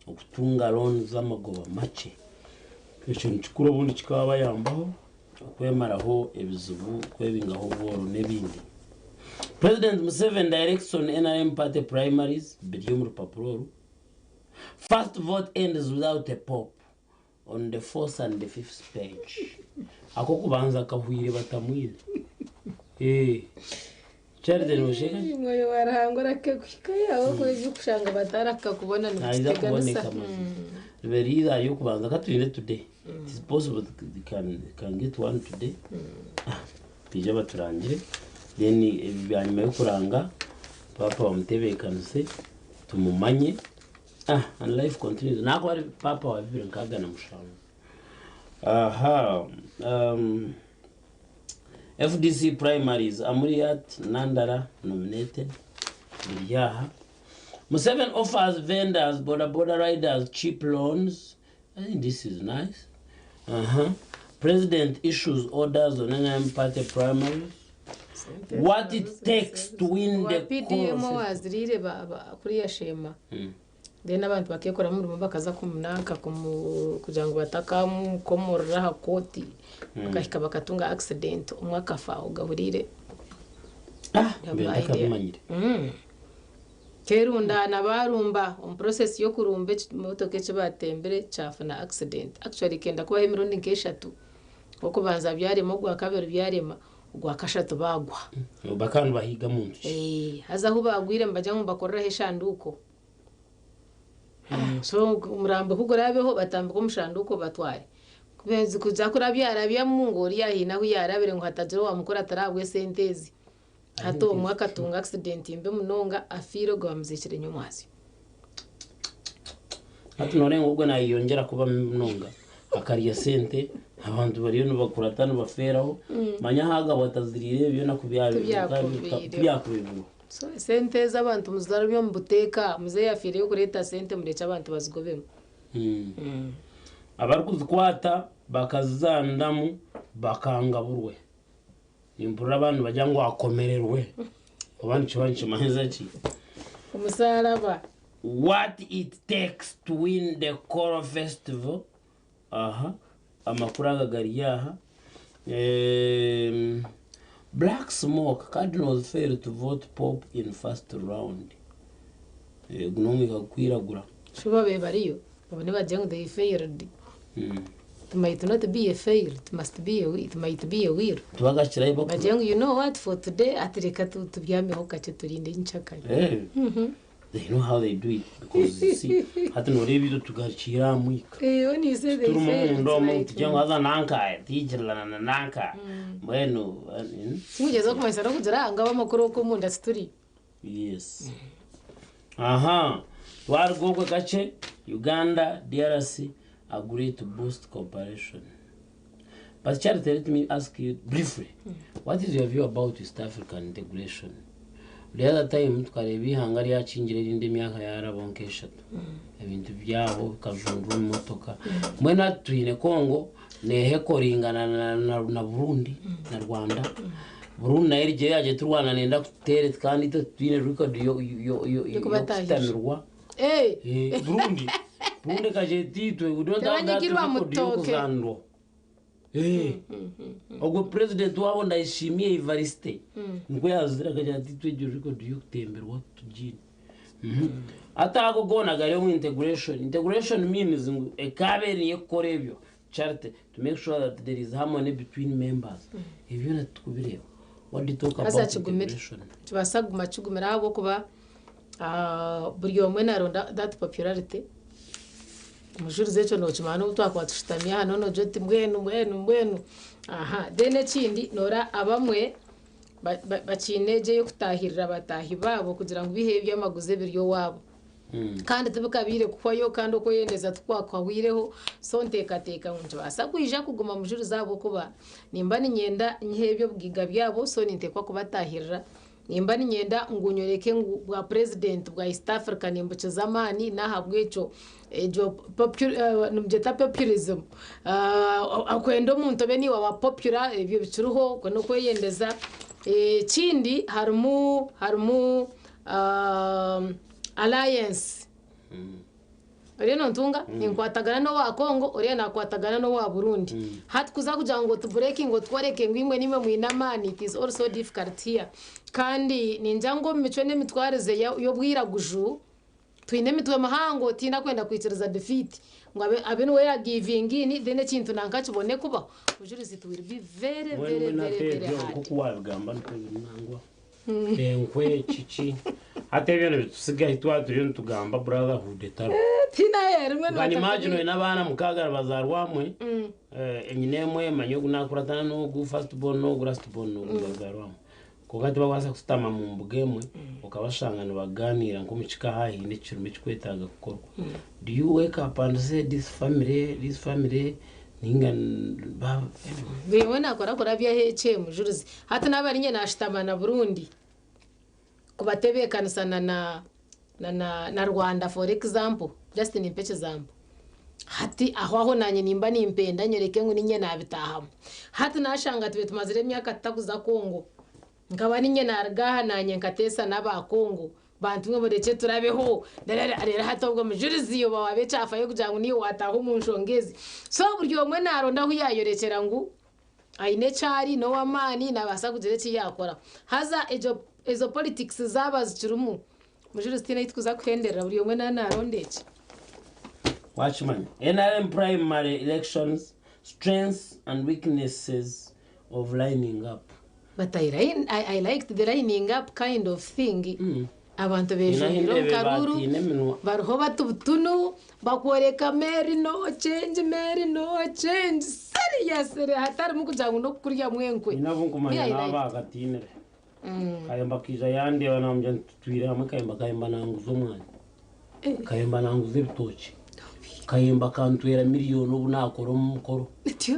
okutunga loans z'amagoba makye. Ekyo nikikuru obundi kikabayambaho okwemaraho ebizibu, okwebingaho obworo n'ebindi. President Museveni directs on nrm party primaries biri omu rupapura oru. First vote ends without a pope on the fourth and the fifth page. Ak'okubanza kahwire batamwine. Eh. Charity nosheka ki? Mwoyo wa Ruhanga orahika kuhikayo ahabw'okuba eby'okushanga batarahika kubona Naija nibituteganisa. kuboneka mazima. Ribe riiza ry'okubanza katurinde today. It is possible they can, can get one today. Ah, Baije baturangire then ebi byanyima y'okuranga paapa bamutebeekanise. Tumumanye ah and life continues nakuba ari paapa wa 2067 aha um, FDC primaries Amuriat Nandala nominated biri aha Museveni offers vendors boda boda riders cheap loans I think this is nice uh-huh. President issues orders on NRM party primaries What it takes to win Owa the PDM Coro owaziriire kuriya Sheema then abantu bakekoramu omurimo bakaza kumunanka kugira ngu batakamukomorora aha kooti bakahika bakatunga accident omwe akafa ogahuriire? Ah, mbe ntakabimanyire. Kerundaana baarumba omu process y'okurumba ekimotoka eki baatembire kyafuna accident actually kenda kubaho emirundi nk'eshatu Ogw'okubanza byarema, ogwakabiri byarema, ogwakashatu baagwa. Bakaba nibahiiga muntu ki? Haza ahu baagwire nibagira ngu nibakoreraho eshanduuko. So omurambo ku guraabeho batambike omushanduuko batware. Kuza kurabyarabyamu ngu oriya haine ahu yaarabire ngu hatagira owaamukuratira ahabw'esente ezi. Hati omwe akatunga accident mbi munonga afiire ogwo bamuziikire nyomwazyo. Hati nooreeba ngu ogwo naayeyongyera kuba mubi munonga. Akarya sente, abantu bariyo nibakurata nibafeeraho. Manya ahaaga bataziriire byona ku tibyakubaibirwe. So esente ezi abantu muzirabye omu buteeka, muzeeyi afiireyo kureeta sente murekye abantu bazigobemu. Abarikuzikwata bakazizandamu bakangaburwe. Nimpurira abandi nibagira ngu akomererwe. Oba nikiba nikimanyisa ki? Omusaraba. What it takes to win the Choral Festival. Aha, amakuru aga gari aha. Black smoke, Cardinals fail to vote Pope in first round. Ogu n'omwika gukwiragura. Shuba be bariyo obone bagire ngu they failed. It might not be a fail, it must be a, it might be a will. Tibakakirayo bakura. Bagire ngu you know what for today ati reka tubyameho kakye turinde nkyakare. They know how they do it because you see hati noreeba itwe tugarukiire aha mwika. Eh, when you say they Turimu failed, omunda it's omu like, tugire ngu haza nanka tiikirirana na nanka mbwenu Kimugyezaho okumanyisa n'okugira ngu ab'amakuru okwo omunda tituriyo. Yes. Aha. Twaruga okwe kakye, Uganda, DRC agree to boost cooperation. But Charity, let me ask you briefly, what is your view about East African integration? The other time tukareeba eihanga ryakingire erindi emyaka yaaraba nk'eshatu. Ebintu byabo bikajundwa omu motoka. Mbwenu hati twine Congo neehekoringana na, na, na Burundi na Rwanda. Burundi nayo erigyeyo yaagye turwana nenda kututeera eti kandi itwe titwine record Y'okubatahirira. y'okutamirwa. Eh, Burundi Burundi ekagira eti itwe we don't have that Tebanyigirwa record mutoke. y'okuzandwa. Ogwo president waabo Ndayishimiye Evariste nikwo yaazire akagira ati itwe egyo record y'okutemberwa tugiine. Hati ago goona gari omu integration. Integration means ngu ekaaba eri niyo ekukora ebyo Charity to make sure that there is harmony between members. Ebyo byona titukubireeba. What do you talk Haza about kigumire. integration? Nikibaasa kuguma kigumire ahabw'okuba buri omwe naaronda that popularity. Omujurizi ekyo nookimanya n'obu twakuba tushutami aha noona ogira oti mbwenu mbwenu mbwenu. Aha then ekindi noora abamwe bakiine egyo ey'okutaahirira bataahi baabo kugira ngu biiheyo eby'amaguzi ebiri owaabo. Kandi tibikabaire kuhwayo kandi okweyendeza tikwakahwireho so nteekateeka ngu nikibaasa kwija kuguma mujurizi ahabw'okuba nimba niinyenda nyiheyo eby'obugaiga byabo so ninteekwa kubataahirira. Nimba niinyenda ngu nyoreke ngu bwa purezidenti bwa East Africa nimbukiza amaani n'ahabw'ekyo egyo nimugyeta populism okwenda omuntu obe niiwe aba popular ebyo bikiriho okwo n'okweyendeza. Ekindi harimu harimu alliance. Oriyo nontunga? Ninkwatagana n'owa Congo, oriya nakwatagana n'owa Burundi. Hati kuza kugira ngu otuburekinge otworeke ngu imwe nimwe mwine amaani, it is also difficult here. Kandi ningira ngu omu micwe n'emitwarize y'obwiraguju, twine emitwe mihango tihaine akwenda kwikiriza defeat. Ngu abe niwe ya giving in, then ekintu nanka kibone kubaho. Bujurizi it will be very, very, very, very hard. Nk'oku wabigamba nikwo biri nangwa. Enkwe kiki hati ebyo nibitusiga twaba turiyo nitugamba brotherhood etariho. Tihaine rimwe You can imagine oine abaana mukaaga nibazaarwa hamwe, enyina emwe emanya ogu nakuratana n'ogu, first born n'ogu, last born n'ogu nibazaarwa hamwe. Kwonka tibakubaasa kushutama mu mbuga emwe okabashanga nibagaaniira nk'omu kika haine ekirimu ekikwetaaga kukorwa. Do you wake up and say this family, this family ninga ba anyway. Buri omwe nakora kurabyaho ekye mujurizi. Hati naaba ari nye nashutama na Burundi kubatebeekanisa na na na na na Rwanda for example, just nimpa ekizambo. Hati aho aho naanye nimba nimpenda nyoreke ngu niinye naabitaahamu. Hati naashanga tube tumazire emyaka tutakuza Congo, nkaba niinye naaruga aha naanye nkateesa n'aba Congo, bantu mwe murekye turabeho, reero hati obwo mujurizi oba waaba ekyafayo kugira ngu niiwe waataaha omu nshonga ezi. So buri omwe naaronda ahu yaayorekyera ngu aine eki ari, n'ow'amaani, naabaasa kugira eki yaakora. Haza egyo ezo politics zaaba zikirimu, mujurizi tihaine ahu turikuza kuhenderera buri omwe naaba naaronda eki. Wakimanya. NRM primary elections, strengths and weaknesses of lining up. But I, I, I liked the lining up kind of thing. Abantu Haine ahu bejumbire omu endeebe karuuru baatiine eminwa. bariho bati butunu bakworeka Mary no change, Mary no change seriously hatarimu kugira ngu n'okukuryamu enkwe. Nyine abu Me nkumanya I naabo liked. baakatiinire. Kayemba akaija yandeeba naamugira nti tutwire hamwe Kayemba Kayemba nanguza omwani. Kayemba nanguza ebitookye. Kayemba akantwera miriyoni obu naakora omukoro.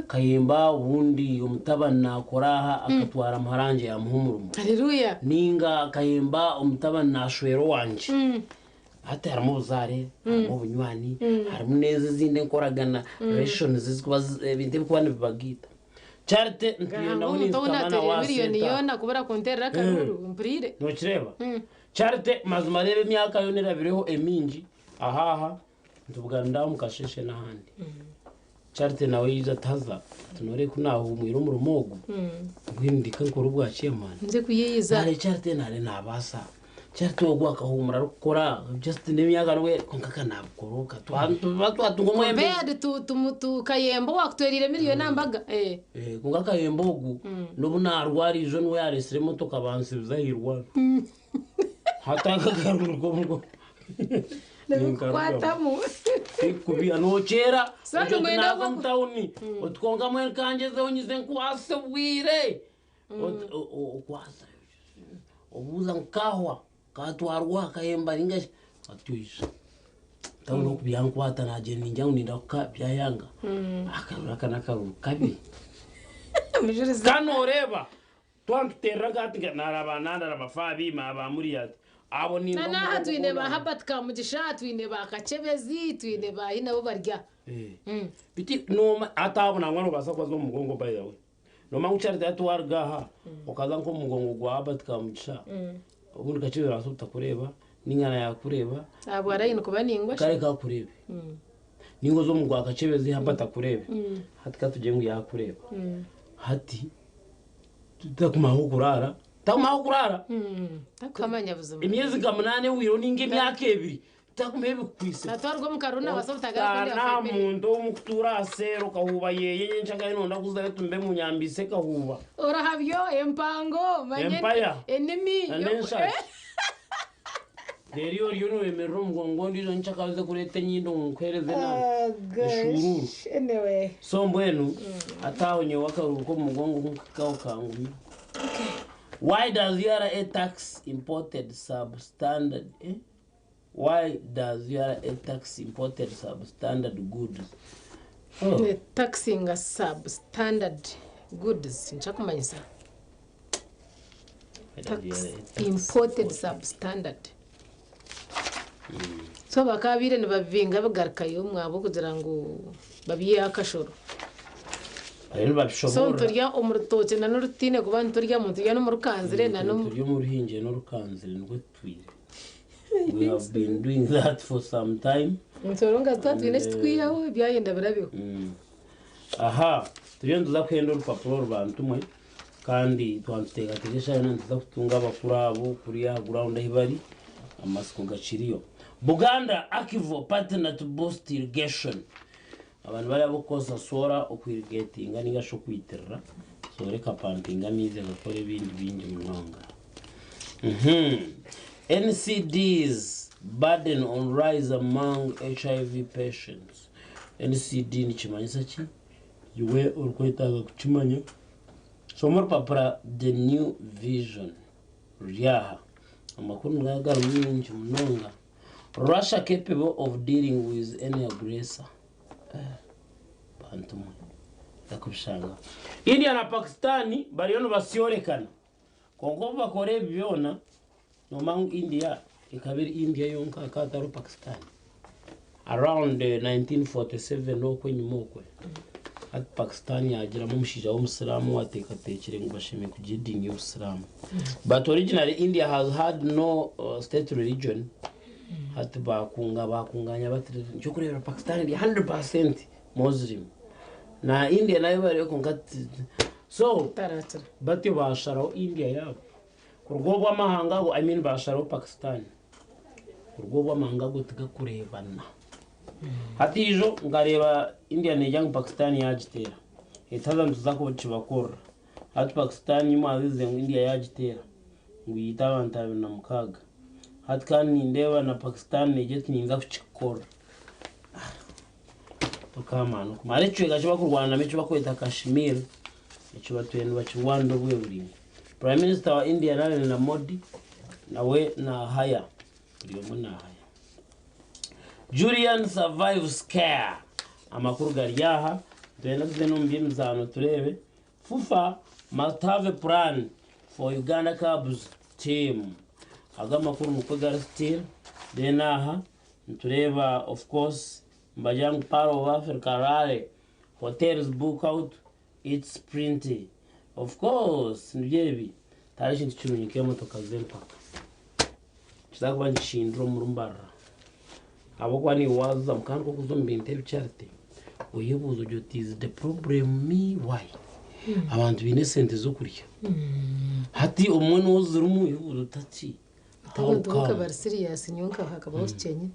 Kayemba obundi omutabani naakora aha akatwara muhara wangye yaamuha omurimo. Haleluya. Nainga Kayemba omutabani naashwera owangye. Hati harimu obuzaare, harimu obunywani, harimu n'ezo ezindi enkoragana, relations ezikuba ebintu ebirikuba nibibagaita. Charity ntwire Ngahanga nawe omuntu ou ninzikama naateerire nawe aha miriyoni centre. yoona kubura kunteerera akaruuru, mpuriire. Nokireeba? Charity mazima reeba emyaka yoona erabireho emingi aha aha nitubuganira omu kasheshe n'ahandi. Charity nawe yaija ati haza ati nooreeba ku naahuumwire omurimo ogu, mbwenu ndeka nkore obwa chairman. Nze kuyiiyiza. Nare Charity nare naabaasa. Charity ogu akahuumura arikukora just n'emyaka nibwo kwonka ka naabukora oka tuba twatunga omwebembezi. Compared to, to, to Kayemba owakutwereire miriyoni aha mbaga. Eh. Eh, kwonka Kayemba ogu n'obu naarwara ijo niwe yaareetsire emotoka bansibiza aha irwariro. Hati aka akaruru k'omugongo Nibikukwatamu. Tikubiha nokyera So oti nimwenda naaza oku- omu tawuni oti kwonka mbwenu kangyezeho nyize nkwase obwire Oti okwasa obuuza ngu kahwa katwarwa kayemba ninga shi ati oija tawuni oku byankwata naagira ningira ngu nindahuka byayanga akaruru aka n'akaruru kabi. Omujurizi. Kandi nooreeba Twaba nituteerera nka hati nka naaraba nandaraba Faabi aba Muriat abo Na nimba n'aha omugongo twine gwona ba guri. Herbert Kamugisha, twine ba Kakyebezi, twine ba hi nabo bari aha. Biti nooma hati abo nangwa noobaasa kubaza omu mugongo by the way. Noomanya ngu Charity hati waaruga aha okaza nk'omu mugongo gwa Herbert Kamugisha, obundi Kakyebezi arabaasa obutakureeba ninga na yaakureeba. Ahabwa line kuba ningwa shi. Kare kakureebe. Ninga oze omu gwa Kakyebezi Herbert akureebe. Hati katugire ngu yaakureeba. Hati Takumaho ah'okuraara, takumaho ah'okuraara. Takuhamanya buzima. Emyezi nka munaana ehweireho ninga emyaka ebiri, takumaho ebikukwitsire. Natwarwa omu karuru nabaasa obutagaruka Otaana kundeba aha family. muntu ou mukutuura aha seero okahuuba yeye nyenkya kare nonda kuzayo oti mbe munyambiise ekahuuba. Orahabyo, empango, manya Empaya. enimi. Na n'enshaki. Reero oriyo noyemerera omugongo ondiijo nyenkya aze kureeta enyindo ngu nkuheereze enanka, eshuuruuru. Anyway. So mbwenu hati aho nyowe akaruru k'omu mugongo ku nkuhikaho kangumire. Why does URA tax imported substandard eh? Why does URA tax imported substandard goods? Oh. Taxinga substandard goods nikyakumanyisa tax imported substandard. So bakaabaire nibabibinga bigarukayo omwabo kugira ngu babiiheho akashoro. Bariyo So nibabishoboorora. niturya omu rutookye na n'orutaine kuba nituryamu niturya n'omu rukanzire na n'omu. Turi omu ruhingye n'orukanzire nibwo tutwire. We have been doing that for some time. Nituronga twaba twine eki tukwihaho ebyayenda birabeho. Aha, turiyo nituza kuhenda orupapura oru bantumwe kandi twaba nituteekateeka eshaaha yoona nituza kutunga abakuru abo kuriya aha ground ahu bari, amatsiko gakiriyo. Buganda Akivo partner to boost irrigation. Aba nibariya abarikukozesa soora okwirigetinga ninga shi okwitirira, soora ekapampinga amaizi agakora ebindi bingi munonga. NCDs burden on rise among HIV patients. NCD nikimanyisa ki? Iwe orikwetaaga kukimanya, shoma orupapura The New Vision ruri aha. Amakuru nigaba garimu maingi munonga. Russia capable of dealing with any aggressor. Bantu mwe, ndakubishanga. India na Pakistan bariyo nibasyorekana. Kwonka obu bakora ebi byona, noomanya ngu India ekaba eri India yonka hakaba hatariho Pakistan. Around 1947 okwo enyima okwe, hati Pakistan yaagiramu omushaija w'omusiraamu owaateekateekire ngu bashemereire kugira ediini y'obusiraamu. But originally India has had no state religion, hati baakunga baakunganya bati nikyo orikureebera Pakistan eri 100% Muslim. Na India nayo bariyo kwonka ti so Tarakira. Batyo baasharaho India yaabo. Kuruga obwo amahanga ago, I mean baasharaho Pakistan. Kuruga obwo amahanga ago tigakureebana. Hati ijo nkareeba India neegira ngu Pakistan yaagiteera. Eti haza nituza kukibakorera. Hati Pakistan imwe abize ngu India yaagiteera ngu yaita abantu 26. Hati kandi nindeeba na Pakistan negira eti ninza kukikora. Tokaamanya n'okumanya. Hariho ekicweka eki bakurwaniramu eki bakweta Kashmir, eki batwire nibakirwanira obwire buraingwa. Prime Minister wa India Narendra Modi nawe naahaya, buri omwe naahaya. Julian survives scare. Amakuru gari aha, nitwenda tuze n'omu by'emizaano tureebe. Fufa must have a plan for Uganda Cubs team. Ago amakuru nikwo gari still. Then aha nitureeba of course nibagira ngu Pearl of Africa Rally hotels book out its sprint. Of course nibyo ebi tihariho ekintu kirungi nk'emotoka z'empaka. Kizakuba nikihindura omuri Mbarara. Ahabw'okuba naiwe waaza kandi nk'okuza omu bintu ebi Charity, oyebuuza ogira oti is the problem me why? Abantu baine esente z'okurya. Hati obumwe niwe ozirimu oyebuuza oti hati how Abantu come? bari serious nyowe nka hakabaho kikyenyi.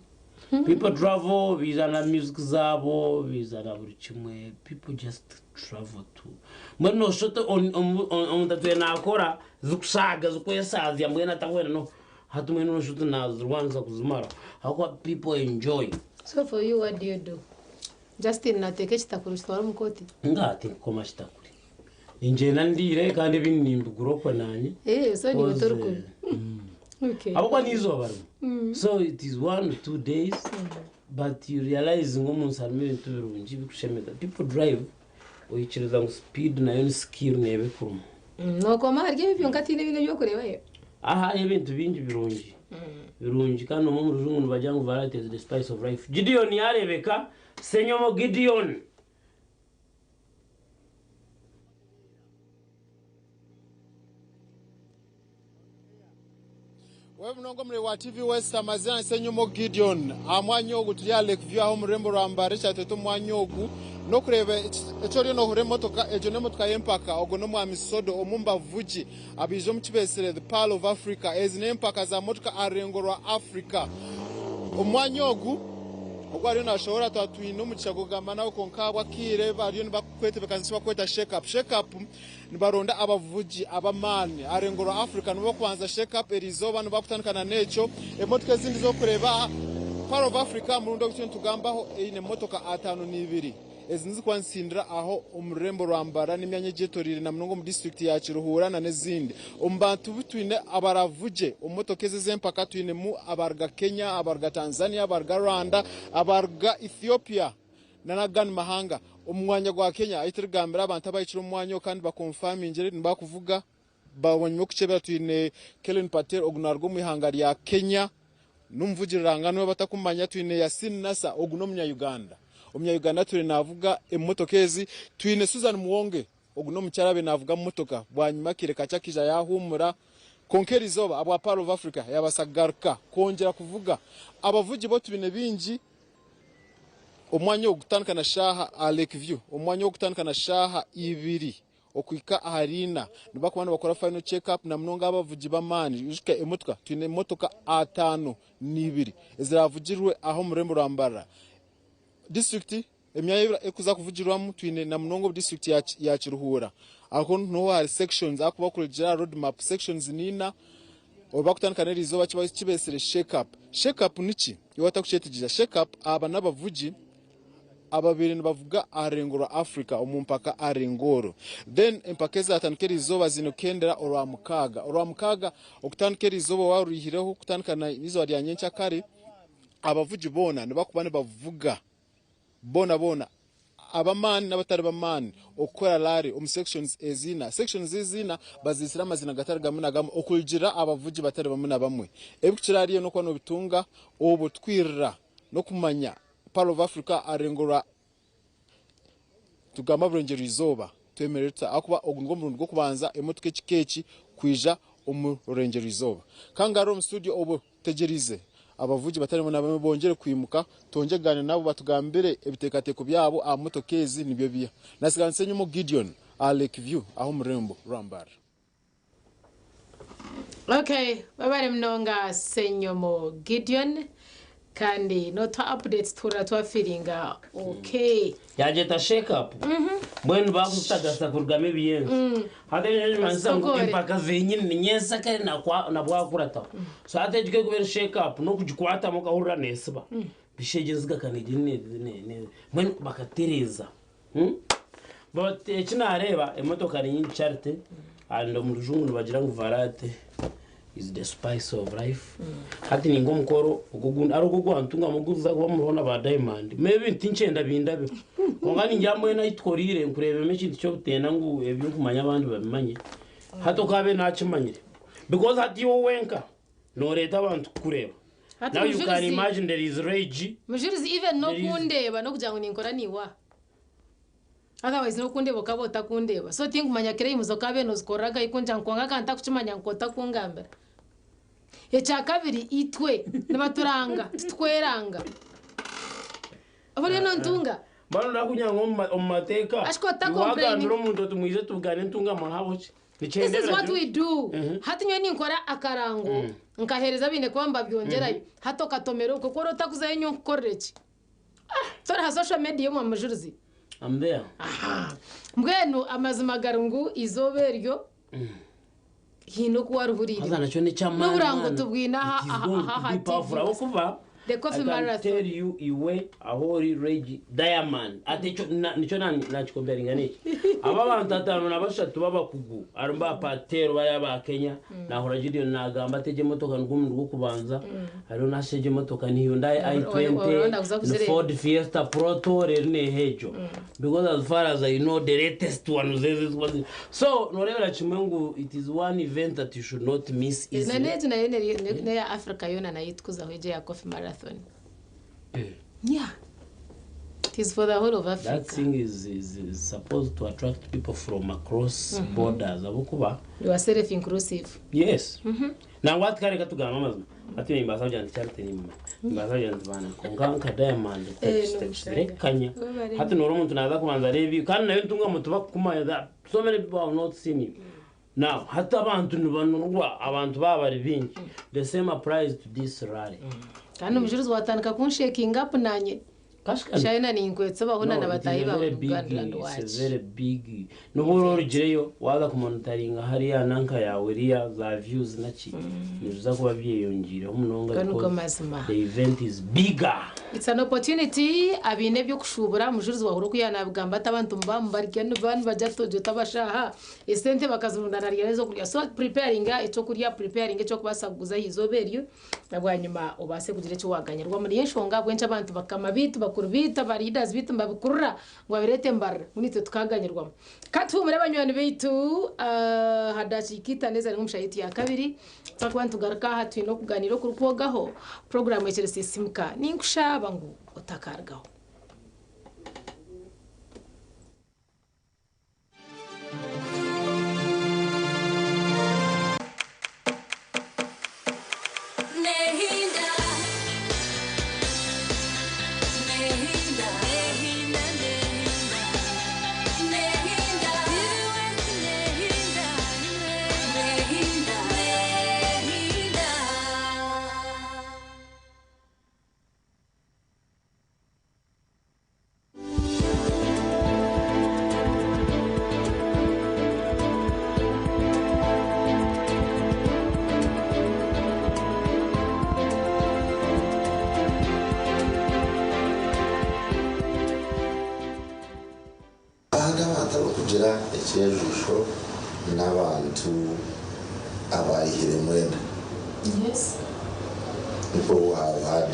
People travel baija na music zaabo, baija na buri kimwe, people just travel to. Mbwenu nooshusha oti omuntu atwire naakora zikushaaga zikwesaazya mbwenu atahwera no hati mbwenu nooshusha oti naazirwanisa kuzimara ahabw'okuba people enjoy. So for you what do you do? Justin nateeka ekitakuri okitwara omu kooti? Ngaha tinkukoma kitakuri. Ningyenda ndiire kandi ebindi nimbigura okwe naanye. Eh, so niiwe Cause, torikunywa. Okay. Ahabw'okuba n'eizooba rimwe. So it is one two days but you realize ngu omu nsi harimu ebintu birungi ebirikushemeza. People drive oikiriza ngu speed nayo ni skill neeba ekurimu. Nookoma ahari ebyo byonka tihaine ebindi ebi orikureebayo? Aha hariho ebintu bingi birungi birungi kandi omwe omu rujungu nibagira ngu variety is the spice of life. Gideon yaareebeka, Ssenyomo Gideon. Wewe munonga omuri wa TV West amazina ni Ssenyomo Gideon. Aha mwanya ogu turi aha Lake View aho omu rurembo rwa Mbare ekyatweta omu mwanya ogu n'okureeba eki oriyo noohurira emotoka egyo n'emotoka y'empaka ogwo n'omwami Sodo omwe omu bavugi abaija omu kibeetsire The Pearl of Africa. Ezi n'empaka za motoka aha rurengo rwa Africa. Omu mwanya ogu Ogu ariyo nashohora twaba twine omugisha gw'okugamba nawe kwonka ahabw'akaire bariyo nibakwetebekanisa eki barikweta shake up. Shake up nibaronda abavugi ab'amaani aha rurengo rwa Africa nibo barikubanza shake up eriizooba nibo barikutandika na n'ekyo. Emotoka ezindi ez'orikureeba aha Pearl of Africa omurundi ogu turiyo nitugambaho eine motoka 52. Ezi nizikuba nizitsindira aho omu rurembo rwa Mbarara n'emyanya egyetoreire na munonga omu disiturikiti ya Kiruhura na n'ezindi. Omu bantu bu twine abaravugye omu motoka ezi ez'empaka twinemu abaruga Kenya, abaruga Tanzania, abaruga Rwanda, abaruga Ethiopia na n'agandi mahanga. Omu mwanya gwa Kenya ahu turikugambira abantu abahikire omu mwanya ogu kandi bakonfamingire nibakuvuga bwanyima y'okukyebera twine Kellen Patel ogu naruga omu ihanga rya Kenya. N'omuvugi ruranganwa batakumanya twine Yasin Nasser ogu n'omunya Uganda. Omunya Uganda atwire navuga emotoka ezi. Twine Susan Muwonge ogu n'omukyara abaire navuga motoka bwanyima akaire kakye akaija yahumura kwonka erizooba ahabwa Pearl of Africa yabaasa kugaruka kwongyera kuvuga. Abavugi bo twine baingi omwanya ogu kutandika na shaaha aha Lake View omwanya ogu kutandika na shaaha ibiri. Okuhika ahari ina nibakuba nibakora final check up namunonga abavugi b'amaani. Ijuka emotoka, twine emotoka 52 eziravugirwe aha omu rurembo rwa Mbarara. Disiturikiti emyanya ei erikuza kuvugirwamu twine namunonga omu disiturikiti ya Kiruhura. Aho niho hari sections ahakuba kurugiirira aha road map sections ni ina obu bakutandika n'eriizooba eki beetsire shake up. Shake up niki? Iwe otakukyetegyereza shake up aba n'abavugi ababaire nibavuga aha rurengo rwa Africa omu mpaka aha rurengo oru. Then empaka ezatandika eriizooba ziine kuhendera Orwamukaaga. Orwamukaaga okutandika eriizooba waaba oriihireho kutandika n'eizooba rya nyenkyakare, abavugi boona nibakuba nibavuga boona boona ab'amaani n'abatari b'amaani okukora rally omu sections ezi ina. Sections ezi ina baziitsire amaziina gatari gamwe na gamwe okurugiirira abavugi batari bamwe na bamwe. Ebirikukira ahari ebyo n'okuba noobitunga obwo tukwirira n'okumanya Pearl of Africa aha rurengo rwa tugamba burengyerwa izooba twemerere tuta ahakuba ogu nigwo murundi gw'okubanza emotoka ekika eki kwija omu rurengyerwa izooba. Kangaroo omu studio obwo tutegyereize abavugi batari bamwe na bamwe bongyere kwimuka twongyere kugaaniira nabo batugambire ebiteekateeko byabo aha motoka ezi nibyo biha. Natsiga Nsenyomo Gideon aha Lake View aha omu rurembo rwa Mbarara. Okay, webare munonga Ssenyomo Gideon. Kandi notuha updates tuhurira twafiringa okay. Yagyeta shake up. Mbwenu bakutagasa kurugamu ebiyenzi. Hati ekyo nikimanyisa ngu Kasokore. empaka zenyini ni nyensakare na bwakurataho. So hati egyo ku erikuba eri shake up n'okugikwatamu okahurira neesiba. Bisha egyo enziga ka negira mbwenu bakatereeza. But eki naareeba emotoka ni nyingi Charity and omu rujungu nibagira ngu variety is the spice of life. Hati ninga omukoro ogu ogundi hariho ogu ogwantungamu oguza kuba muriho na ba Diamond maybe tinkyenda bindabeho kwonka ningira mbwenu ahu tukoriire nkureebemu ekintu ky'obutenda ngu ebyokumanya abandi babimanye hati okaabe naakimanyire because hati iwe wenka nooreeta abantu kukureeba. Hati Now you can Mujurizi- imagine there is rage. Mujurizi even There is- n'okundeeba n'okugira ngu ninkora niiwe aha. Otherwise n'okundeeba okaba otakundeeba. So tinkumanya claims okaabaire noozikorera nkahi kungira ngu kwonka ka ntakukimanya ngu otakungambira. Ekyakabiri itwe nibaturanga titweranga. Oba oriyo nontunga? Mbwenu ndakugira ngu omu mateeka Ashika ota iwe wagambira complaining. omuntu oti mwije tubugane entungamo ntabwo ki? This Nikyenda is what ebiragiro? we do. Hati nyowe ninkora akarango nkaheereza abaine kuba nibabyongyerayo. Hati okatomera okwo ku ori otakuzayo nyowe nkukorere ki? Tori aha social media omwa Mujurizi? I'm there. Aha. Mbwenu amazima gari ngu eizooba eryo haine oku warihuriire. Haza nakyo n'eky'amaani N'oburango mwana. tubwine aha It is aha going aha to aha be TV. powerful. Ahabw'okuba The Coffee I can Marathon. tell you iwe ahu ori Regi Diamond ati ekyo na- nikyo na- nakikompearinga n'eki aba abantu ataano na bashatu b'abakugu harimu ba Patel bariya aba Kenya naahurira Gideon naagamba ati egi emotoka nigwo omurundi gw'okubanza hariho nashusha egi emotoka ni Hyundai i20 Orabona kuza ni kuzireeba. Ford Fiesta Proto reero neeha egyo because as far as I know the latest one zezi zikuba ziri so nooreebera kimwe ngu it is one event that you should not miss Na easily. n'egi nayo n'eya Africa yoona nayo tukuzaho egyo eya Coffee Marathon. Yeah. It is for the whole of That Africa. thing is supposed to attract people from across borders ahabw'okuba You are self inclusive. Yes. Nangwa hati kare katugambe amazima. Hati nimbaasa kugira nti Charity nimumanya. Nimbaasa kugira nti baana kwonka nka Diamond Eh, tutakizire kanya. Webare. Hati noora omuntu naaza kubanza areebe kandi nayo ntunga omuntu bakukumanya that so many people have not seen you. Now hati abantu nibanurwa abantu baaba bari baingi. The same applies to this rally. Kandi omujurizi watandika kunshakinga up nanye. Kashikana. Shayina ninkwetsebaho na No, it is batahi a bawe very big, Uganda and it's a watch. very big. Nobu oraba orugireyo waaza kumonitaringa hariya nanka yaawe eriya za views naki nibiza kuba byeyongiireho munonga Go nigo because mazima. the event is bigger. It's an opportunity abaine eby'okushuubura omujurizi wahurira oku yaanabigamba ati abantu nibaaba nibarya nibaaba nibagya togyota abashaaha esente bakazirundaana arya n'ez'okurya so preparinga ekyokurya preparinga ekyokubaasa kuguza aha izooba eryo na bwanyima obaase kugira eki waaganyirwamu niyo enshonga ahabw'enki abantu bakama baitu bakuru baitu aba leaders baitu nibabikurura ngu babireete embarira ngu naitwe tukaaganyirwamu. Ka tuhuumure banywani baitu aha dakiika itaano ezari nk'omu shaaha yaitu ya kabiri twakuba nitugaruka aha twine okugaaniira okurikwogaho puroguraamu ekiri Sisiimuka. Ninkushaba ngu otakarugaho. Kandi abantu abarikugira ekyejusho n'abantu abaayihiremu enda. Nikwo have had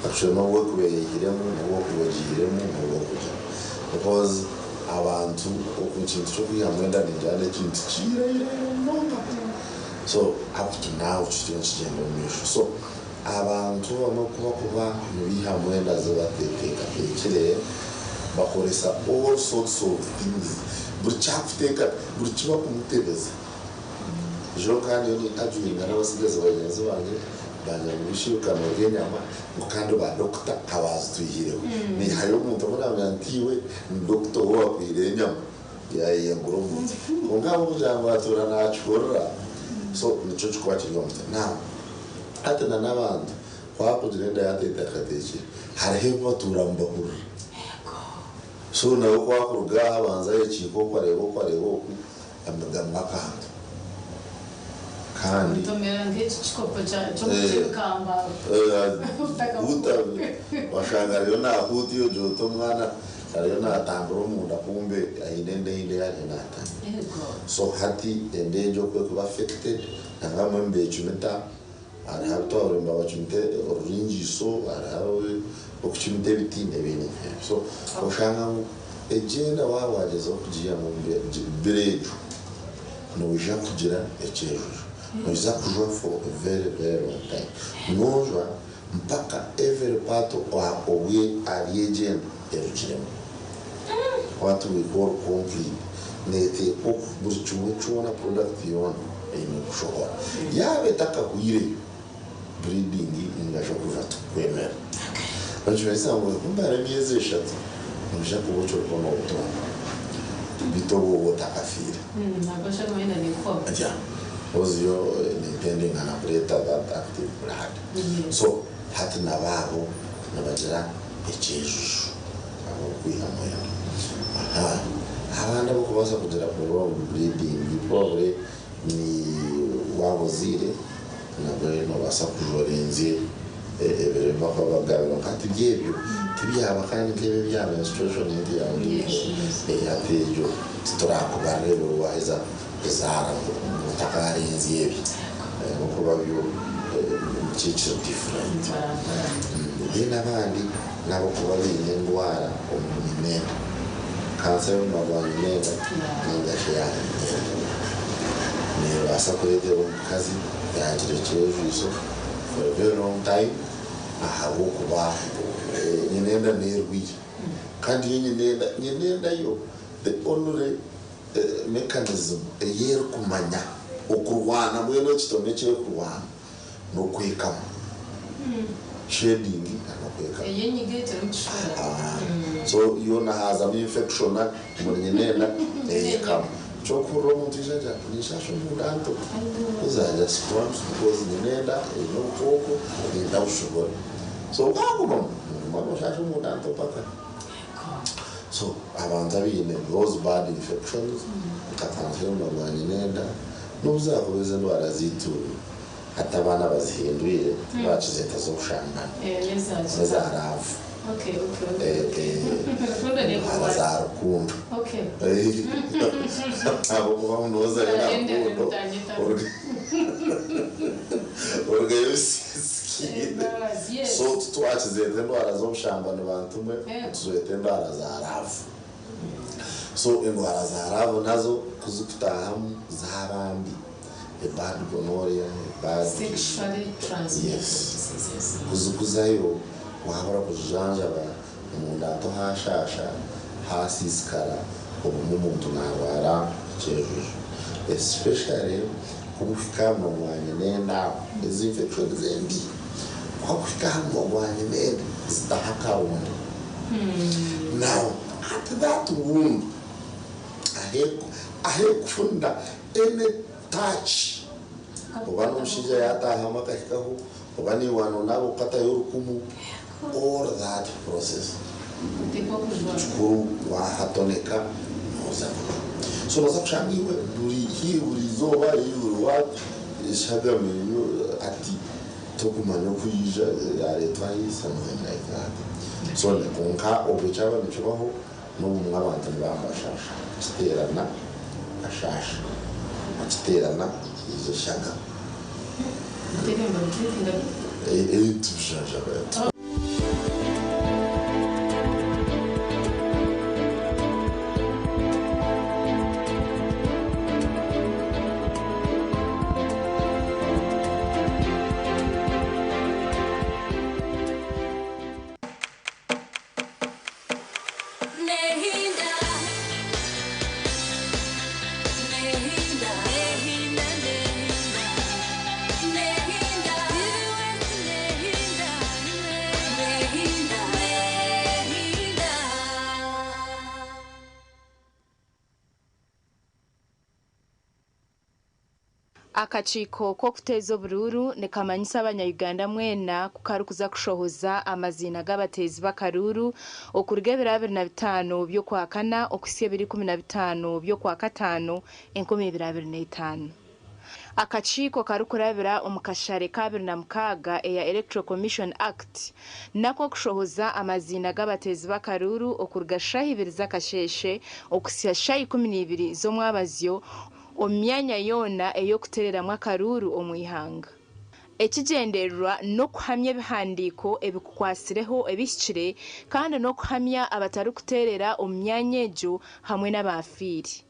actually n'obu orikuba oyehiremu n'obu orikuba ogiihiremu n'obu orikugira because abantu ekintu ky'okwihamu enda ningira n'ekintu kiiraire munonga so up to now kiriyo nikigyenda omu maisho so abantu abamwe ku bakuba nibaihamu enda zibateekateekire bakoresa all sorts of things buri kyakuteeka buri kibakumutebeza ejo kandi yo ni-arguinga n'abatsigazi bagyenzi bangye bangira ngu bishi okanorya enyama ngu kandi ba dokita abazitwihireho nihayo omuntu omwe namanya nti iwe ni dokita ou owakwihireho enyama yayeyengura omuntu kwonka ahabw'okugira ngu atuura nakihurira so nikyo kikuba kiri omu mutwe now hati na n'abantu Kwakugira enda yateekateekire hariho ebi batuura nibahurira. So nawe ku akuruga aha abanza ayekiika oku areeba oku areeba oku amigamu akantu. Kandi. Ntomera nk'eki kikopo ky'ebikamba. Huuta washanga ariyo naahuuta ogira oti omwana ariyo naatambura omunda kumbe aine enda eyindi ei ariyo naatambura. So hati enda egyo ku erikuba affected nangwa abamwe nibeecumita Hariho abu twahurira nibabacumita oruringiiso, hariho okucumita ebiti n'ebindi nk'ebyo. So oshanga ngu egyenda waaba waagyezaho kugiihamu omu biro ebyo, noija kugira ekyejujo. Noija kujwa for a very very long time. Noojwa mpaka every part obu ahari egyo enda erugiremu. What we call complete neteekwa buri kimwe kyona product yoona eine kushohora. Yaaba etakahwireyo bleeding ningashi okujwa tikukwemera. Nikimanyisa ngu kumara emyezi eshatu noija kuba okiriho nobutonda beitu obwo oba otakafiire. Yeah, coz yo netendinga na kureeta that active blood. So hati nabo abo nibagira ekyejuju ahabw'okwihamu enda. Aha abandi abarikubaasa kugira prolonged bleeding probably ni waaba ozaire nabwe noobaasa kujwa orenzye ebiro ebi barikuba bakugambira kwonka hati byo ebyo tibyaba kandi nk'ebi ebya menstruation hati egyo titurakubarira ebiro waaheza kuzaara ngu otakaarenzya ebi ahabw'okuba byo kiri different. Then abandi n'abokuba baine endwara omu nyinenda, kansa y'omunwa gwa nyinenda ninga shi eya nyinenda. Neebaasa kureetera omukazi yaagira ekyejwiso for a very long time ahabw'okuba nyinenda n'erwaire. Kandi yo nyinenda, nyinenda yo the only mechanism ei erikumanya okurwana mbwenu ekitone eki erikurwana n'okwekama. Shedding n'okwekama. Eyo enyiga etyo erikukikora. So yoona haazamu infection omuri nyinenda eyekama. Ky'okuhurira omuntu aija agira ati ninshasha omunda nto kuza just cramps because nyinenda eine obukooko nindenda bushohore. So bwagumamu noguma noshasha omunda nto mpaka. So abantu abaine those bad infections nka kansha y'omunwa gwa nyinenda n'obu zaakuba ezo endwara zaitu hati abaana bazihindwire tibakizeeta z'okushambana n'eza raavu endwara za rukundo ahabw'okuba ngu noozayo na rukundo orugayo osiisikaire. So titwakizeeta endwara z'obushambani bantu mwe, nituzeeta endwara za raavu. So endwara za raavu nazo ku zikutaahamu zaaba mbi, a bad gonorrhea, a bad. Sexually transmitted Yes. diseases. Ku zikuzayo waabura kuzijanjaba, omunda nto haashaasha, haasiisikara, obumwe omuntu naarwara ekyejuju. Especially ku orikuhika aha munwa gwa nyinenda aho, ezi infections embi, ku orikuhika aha munwa gwa nyinenda zitaho akaronda. Now at that wound ahekufunira any touch oba n'omushaija yatahamu akahikaho oba naiwe wanonaaba okatayo orukumu all that process kikuru wahatoneka noza kujwa so noza kushanga iwe buri haihi buri izooba haihi buri what eshagama eyo ati Tokumanya oku yaija yareetwa ahi something like that. So kwonka obwo kyaba nikibaho n'obumwe abantu nibaba nibashaasha. Akiteerana ashaasha, akiteerana haija eshagama. Tubishanjaba. Akakiiko k'okuteeza oburuuru nikamanyisa abanya-Uganda mwena ku karikuza kushohoza amaziina g'abateezi b'akaruuru okuruga ebiro 25 by'Okwakana okuhitsya ebiro 15 by'Okwakataano 2025. Akakiiko karikurabira omu kashare ka 26 eya Electoral Commission Act n'ak'okushohoza amaziina g'abateezi b'akaruuru okuruga shaaha ibiri z'akasheeshe okuhitsya shaaha 12 z'omwabazyo omu myanya yoona ey'okuteereramu akaruuru omu ihanga. Ekigyendererwa n'okuhamya ebihandiiko ebikukwatsireho ebihikire kandi n'okuhamya abatarikuteerera omu myanya egyo hamwe n'abaafiire.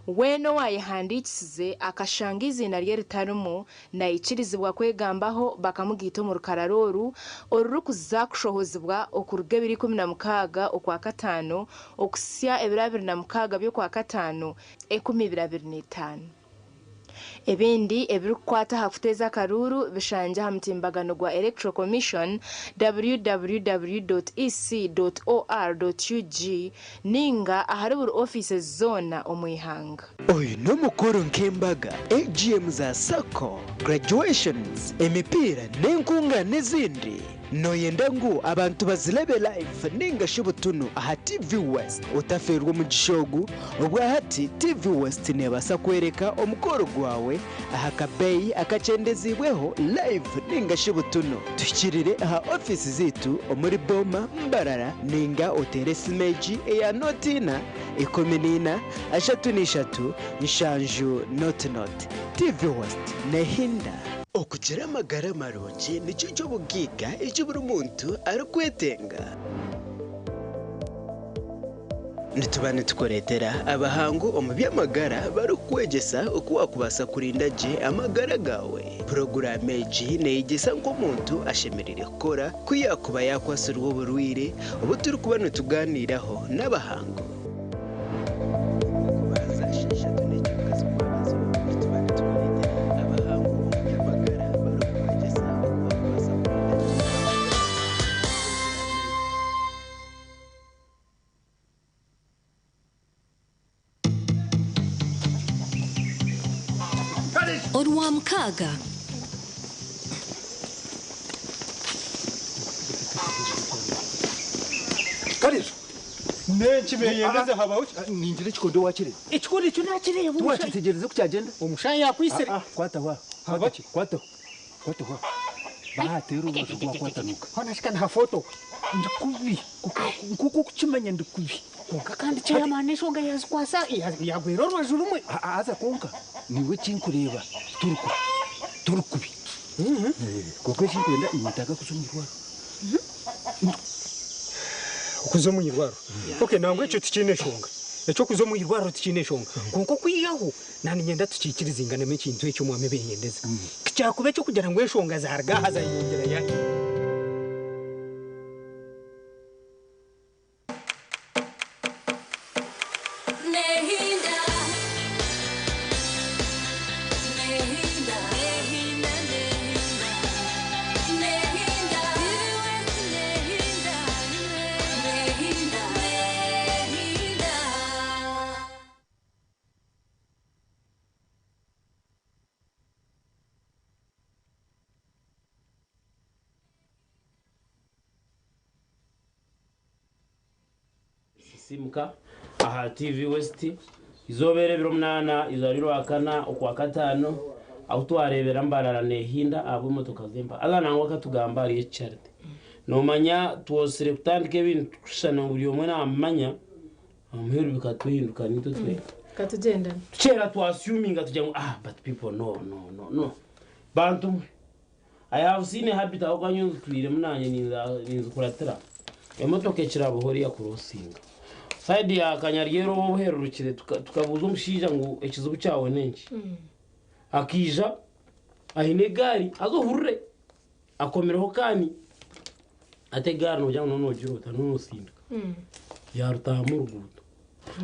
Weena owaayehandiikisize akashanga eiziina rye ritarimu naikirizibwa kwegambaho bakamugaita omu rukarara oru orurikuza kushohozibwa okuruga ebiro 16 Okwakataano okuhitsya ebiro 26 by'Okwakataano 2025. Ebindi ebirikukwata aha kuteeza akaruuru bishangye aha mutimbagano gwa Electoral Commission, www.ec.or.ug ninga ahari buri ofiisi zoona omu ihanga. Oyu n'omukoro nk'embaga, AGM za sacco, graduations, emipiira n'enkungaana ezindi. Nooyenda ngu abantu bazirebe live ninga shi butunu aha TV West? Otafeerwa omugisha ogu, obwahati TV West neebaasa kworeka omukoro gwawe aha kabeeyi akakyendeziibweho live ninga shi butunu. Tuhikirire aha ofiisi zaitu omuri Boma, Mbarara ninga oteere esimu egi eya nooti ina, 14, 33, 70 nooti nooti. TV West neehinda. Okugira amagara marungi nikyo ky'obugaiga eki buri muntu arikwetenga. Nituba nitukureetera abahangu omu by'amagara barikukwegyesa oku waakubaasa kurinda gye amagara gaawe. Puroguraamu egi neeyegyesa nk'omuntu ashemereire kukora ku yaakuba yaakwatsirwe oburwaire obu turikuba nitugaaniiraho n'abahangu. Orwamukaaga. Karizo. N'enki beyendeze habaho ki? Ningira ekikondo wakireeba. Ekikondo ekyo nakireeba. Tiwakitegyereza ku kyagenda? Omushaija yakwitsire. Kwataho aho. Haba ki? Kwataho. Kwataho aho. Bahateera orubaju rwakwatanuka. Hoona shi ka nihafotoka. Ndi kubi. Nk'oku orikukimanya ndi kubi. Kwonka kandi chairman enshonga yazikwasa yagwera orubaju rumwe. Haza kwonka niiwe ekinkureeba tori kubi. Tori kubi. Kwonka ekinkwenda niinyetaaga kuza omu irwariro. Okuza omu irwariro? Okay, nangwa ekyo tikiine nshonga. Eky'okuza omu irwariro tikiine nshonga. Kwonka okwihaho naaniinyenda tukiikirizinganemu ekintu ekyo Omwami Beyendeza. Ku kyakuba eky'okugira ngu enshonga zaaruga aha zayeyongyera yaahika. Sisimuka aha TV West izooba eri ebiro munaana izooba ry'Orwakana Okwakataano ahu twareebera Mbarara neehinda ahabw'emotoka z'empaka. Haza nangwa akatugamba ahari eki Charity. Noomanya twosire kutandika ebintu kushushana ngu buri omwe naamanya, aha muheru bikatuhinduka naitwe twenka. Katugyendane. Kera twassuminga tugira ngu ah but people no no no no. Bantu mwe I have seen a habit ahabw'okuba nyowe nzitwiremu nanye ninzikuratira. Emotoka ekira buhoro yakurosinga. Side ya Kanyaryeru obu obuhererukire tukabuuza omushaija ngu ekizibu kyawe n'enki? Akaija aine egaari haza ohurire akomireho kaani hati egaari noogira ngu noogira ota noosindika yaarutaahamu oruguuto.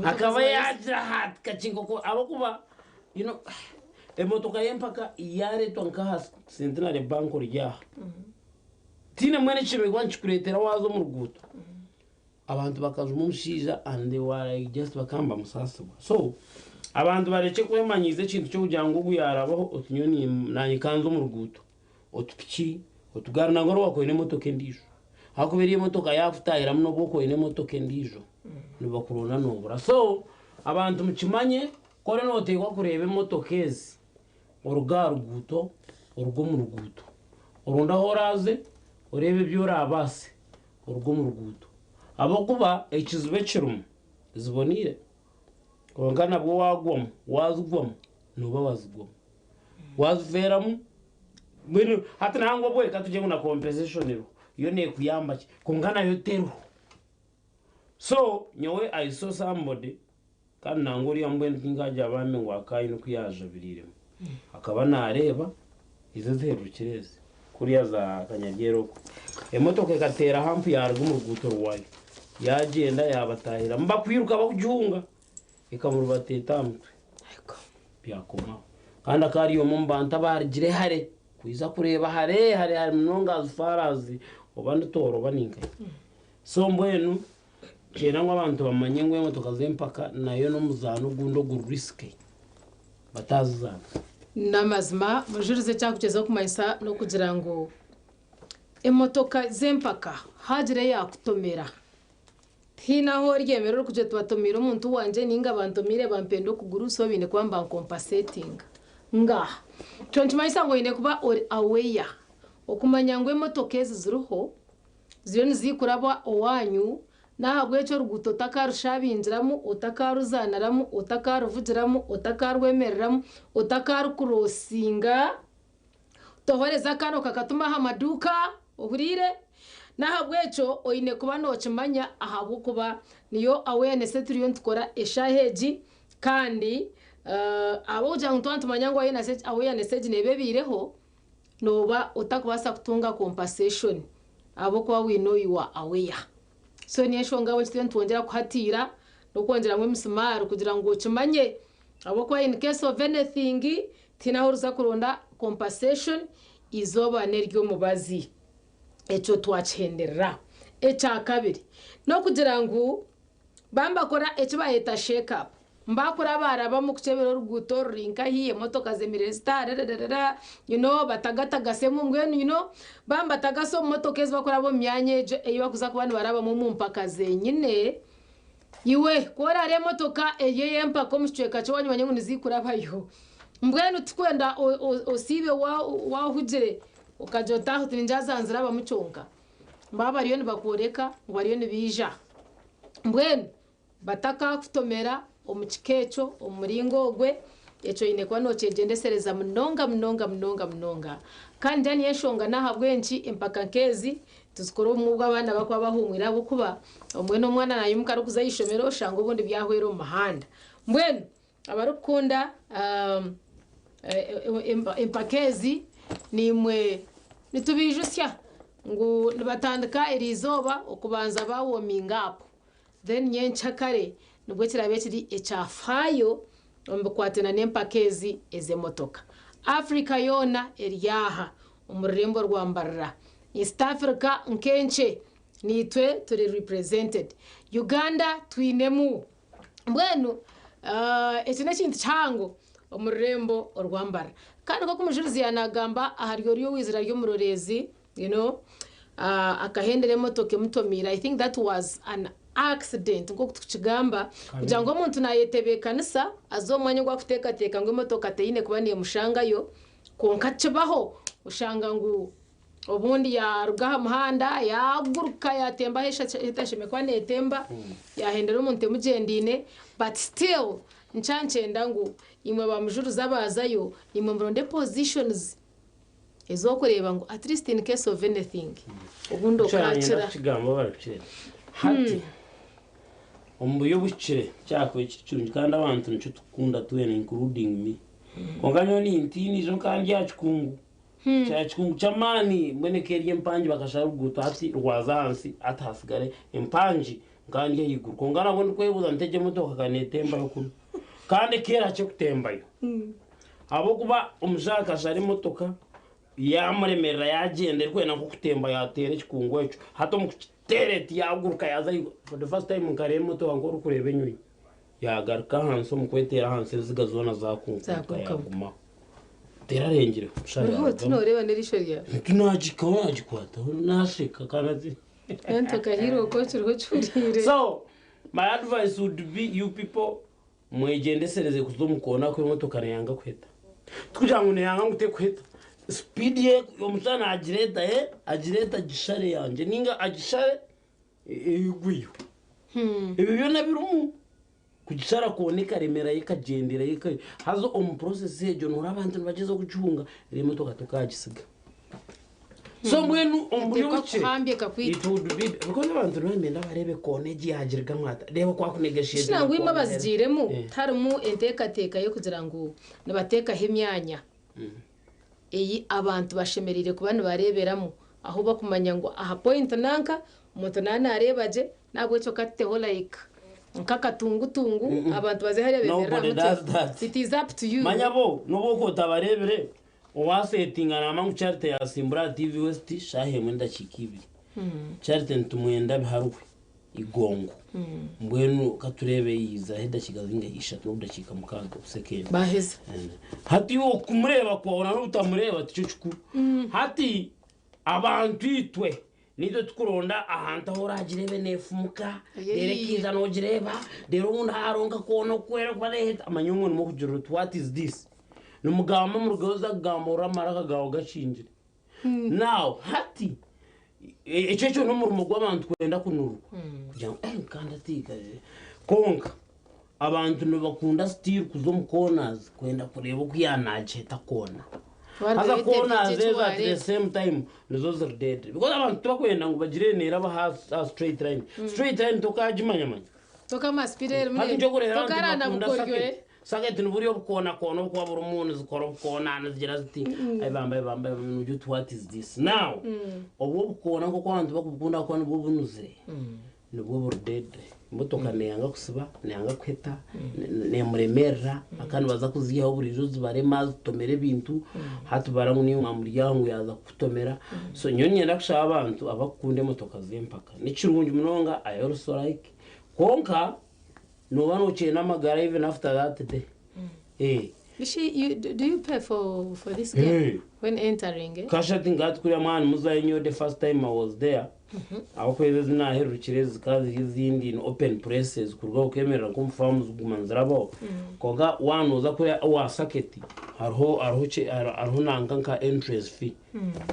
Akaba yaagira hati kakye nk'oku ahabw'okuba you know emotoka y'empaka yaareetwa nk'aha Centenary Bank ori aha tihaine mbwenu ekishemererwa nikikureetera waaza omu ruguuto abantu bakajuma omushaija and they were like just bakaba nibamusaasibwa so. Abantu barekye kwemanyiiza ekintu ky'okugira ngu ogu yaarabaho oti nyowe naanye kanze omu ruguuto. Otupiki, otugaari nangwa n'obu wakuba oine emotoka endiijo. Ahakuba eriyo emotoka yaakutaahiramu n'obu okuba oine emotoka endiijo, nibakuronda noobura. So, abantu mukimanye ku oriyo nooteekwa kureeba emotoka ezi, oruge aha ruguuto, oruge omu ruguuto. Oronde ahu oraaze, oreebe ebi oraabaase, oruge omu ruguuto. Ahabw'okuba ekizibu ekirimu, ziboneire. Kwonka nabwo waagwamu, waazigwamu, nooba waazigwamu. Waazifeeramu, mbwenu hati nangwa obwe ka tugire ngu na compensation eriho, yo neekuyamba ki? Kwonka nayo teriho. So, nyowe I saw somebody, kandi nangwa oriya mbwenu tinkagira bambi ngu akaine oku yaajabiriiremu. Akaba naareeba ezo ezihererukire ezi, kuriya za Kanyaryeru okwe. Emotoka ekateera hampu yaaruga omu ruguuto rwayo, yaagyenda yaabataahiramu bakwiruka bakugihunga, ekamurubateeta aha mutwe. Byakomaho. Kandi akaba ari omwe omu bantu abaarugire hare kwija kureeba hare hare hare munonga as far as oba ni Tooro oba ni nkahi. So mbwenu Kyenda ngu abantu bamanye ngu emotoka z'empaka nayo n'omuzaano ogundi oguri risky bataazizaana. N'amazima, Mujurizi ekyakugyezaho kumanyisa n'okugira ngu emotoka z'empaka haagira eyaakutomera, tihaine ahu oryemera orikugira oti batomeire omuntu wangye nainga bantomeire bampenda okuguru so baine kuba nibankompasetinga. Ngaaha. Ekyo nikimanyisa ngu oine kuba ori aware okumanya ngu emotoka ezi ziriho Ziriyo nizikuraba owaanyu, n'ahabw'ekyo oruguuto otakarushabingiramu, otakaruzaaniramu, otakaruvugiramu, otakarwemereramu, otakarukurosinga, tohoreza akaana okakatuma aha maduuka, ohuriire? N'ahabw'ekyo oine kuba nookimanya ahabw'okuba niyo awareness ei turiyo nitukora eshaaha egi kandi ahabw'okugira ngu twaba nitumanya ngu awareness egi neeba ebaireho, Nooba otakubaasa kutunga compensation ahabw'okuba we know you are aware. So niyo enshonga ahabw'enki turiyo nitwongyera kuhatiira n'okwongyeramu emisimaari kugira ngu okimanye ahabw'okuba in case of anything tihaine ahu orikuza kuronda compensation eizooba n'ery'omubazi. Ekyo twakihenderera. Ekyakabiri n'okugira ngu Bambakora eki bayeta shake up. Mbakura barabamu kukyebera oruguuto ruri nkahi, emotoka zemereire zita rararara you know batagatagatsemu mbwenu you know bambatagasa omu motoka ezi bakuraba omu myanya egyo ei bakuza kuba nibarabamu omu mpaka zenyine. Iwe ku orareeba emotoka eri ey'empaka omu kicweka ky'owanyu omanye ngu nizikurabayo. Mbwenu tikwenda osiibe wahugire okagira oti aho tiningira zanzirabamu kyonka. Mbaba bariyo nibakworeka ngu bariyo nibaija. Mbwenu batakakutomera omu kika ekyo, omu muringo ogwe, ekyo oine kuba nokyegyendesereza munonga munonga munonga munonga. Kandi niyo enshonga n'ahabw'enki empaka nk'ezi tuzikora obumwe obu abaana barikuba bahuumwire ahabw'okuba obumwe n'omwana naimuka arikuza aha ishomero oshanga obundi byahwera omu muhanda. Mbwenu Abarikukunda empaka ezi naimwe nitubaijutsya ngu nibatandika eriizooba okubanza ba warming up then nyenkyakare nibwo kiraabe kiri ekyafaayo omu bikwatine n'empaka ezi ez'emotoka. Africa yoona eri aha omu rurembo rwa Mbarara. East Africa nk'enkye naitwe turi represented. Uganda twinemu. Mbwenu eki n'ekintu kihango omu rurembo orwa Mbarara. Kandi nk'oku omujurizi yaanagamba ahari oriya ow'eizira ry'omuroreezi, you know, akahendera emotoka emutomiire, I think that was an accident nk'oku turikukigamba, kugira ngu omuntu naayetebeekanisa aze omu mwanya ogu arikuteekateeka ngu emotoka teine kuba neemushangayo, kwonka kibaho oshanga ngu Obundi yaaruga aha muhanda yaaguruka yaatemba ahu etashemereire kuba neetemba, yaahendera omuntu emugyendaine but still nkyankyenda ngu imwe ba mujurizi abaazayo naimwe muronde positions ez'okureeba ngu at least in case of anything obundi Ekyanyenda okaakira. kukigamba barikukire hati omu buryo obuhikire kyakubaire kiri kirungi kandi abantu nikyo tukukunda twena including me kwonka nyowe nintiina ijo nka ndi aha kikungu Kya kikungu ky'amaani mbwenu eka eri empangi bakashara oruguuto hati rwaza ahansi hati hasigara empangi nka ndi ahaiguru kwonka nabwo ndikwebuuza nti egi emotoka ka neetembayo kunu kandi eka erihakye kutembayo ahabw'okuba omushaija akashara emotoka yaamuremerera yaagyenda erikwenda nk'okutemba yaateera ekikungu ekyo hati omu kukiteera eti yaaguruka yaaza ahaiguru for the first time nkareeba emotoka nk'orikureeba enyonyi. Yaagaruka ahansi omu kweteera ahansi enziga zoona zaakunkuka Zaakunkamu. yaagumaho. Terarengireho. Oriho oti nooreeba n'eriisho ryawe. Tunagikaho nagikwataho nasheka kandi ati Entoka hiro uko kiriho kihuriire. So my advice would be you people mwegyendesereze kuza omu koona kw'emotoka neyanga kuheta. Tikugira ngu neyanga ngu tekuheta. Speed ye omushaija nagireeta eh agireeta agishare yangye ninga agishare egweyo. Ebyo byona birimu. Kugishara koona ekaremerayo ekagyenderayo eka haza omu process egyo nohurira abantu nibagyezaho kugihunga reero emotoka tokagisiga. So mbwenu omu buryo Eteekwa bukye kuhambya ekakwita. it would be because abantu nibabenda bareebe koona egi yagirigamu ata reeba oku akunegotiatinga Kishusha ngu imwe koona abazigiiremu Eh. tiharimu enteekateeka y'okugira ngu nibateekaho emyanya ei abantu bashemereire kuba nibareeberamu ahu bakumanya ngu aha point nanka omuntu naaba naareeba gye n'ahabw'ekyo katuteho like nk'akatungutungu abantu baze hariya bemerere aha Nobody mutwe. does that. It is up to you. Manya bo n'obu okwo otabareebire owasetinga naamanya ngu Charity yasimbura aha TV West shaaha emwe n'edakiika ibiri. Charity nitumwenda biharwe igongo. Mbwenu katureebe yiizaho edakiika zingahi ishatu n'obudakiika mukaaga obusekendi. Baaheza. Hati iwe okumureeba kwawe na n'obutamureeba tikyo kikuru. Hati abantu itwe nitwe tukuronda ahantu ahu oragireebe neefumuka, reero ekaija noogireeba, reero obundi hariho nk'akoona okwera kuba neeheta. Manya omurimo okugira oti what is this? Nimugamba murugeho oza kugamba orure amaraka gaawe gakingire. Now hati ekyo ekyo n'omurimo gw'abantu kwenda kunurwa kugira ngu eh kandi ati kwonka abantu nibakunda still kuza omu corners kwenda kureeba oku yaanagyeta koona. Haza corners ezo at the same time nizo ziri deadly because abantu tibakwenda ngu bagire neeraba aha straight line. Straight line tokagimanya manya. Tokama speed erimu Hati nikyo orikureeba abantu tokaranda nibakunda bukoryo circuit. Circuit niburiya obukoona koona obukuba burimu nizikora obukoona nizigira ziti ayi bambe bambe nogira oti what is this now obwo obukoona nkoku abantu bakubukunda ahakuba nibwo bunuzire nibwo buri deadly emotoka neyanga kusiba neyanga kuheta nemuremerera aka nibaza kuzihaho burijo zibarema zitomera ebintu hati bara ngu niiwe mwamuryango yaza kukutomera so nyowe niinyenda kushaba abantu abakukunda emotoka z'empaka nikirungi munonga I also like Kwonka nooba nookyenda amagara even after that day. Eh. You see, you, do do you pay for, for this game Hey. when entering? Eh? Kasha ati nkaba kuriya mwana muzayo nyowe the first time I was there ahabw'okuba ezo ezinahererukire zikaba ziri ezindi in open places kuruga aho okemerera nk'omu farms kuguma nizirabaho kwonka waaba nooza kuriya owa circuit hariho hariho ki hariho nanka nka entrance fee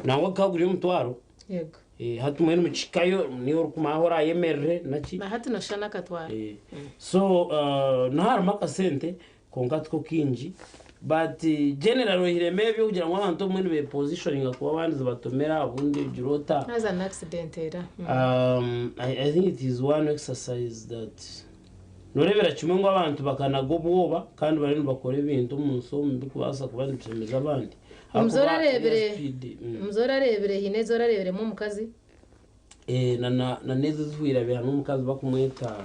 nangwa gukaba guri omutwaro Yego. Eh, hati mbwenu mukihikayo niiwe orikumanya ahu oraayemerere naki. Na hati noshusha n'akatwara. Eh, so uh, niho harimu akasente kwonka tiko kaingi but generally oihiremu ebyo kugira ngu abantu obumwe nibepositioninga kuba abandi zibatomera obundi ogira ota Haza na accident era. Um, I, I think it is one exercise that noreebera kimwe ngu abantu bakanaga obwoba kandi bariyo nibakora ebintu omu nsi omu birikubaasa kuba nibishemeza abandi Omuze ahakuba orareebire ya speed, omuze orareebire haine ezi orareebiremu omukazi? Eh, na na na n'ezi ezihweire abaire harimu omukazi bakumweta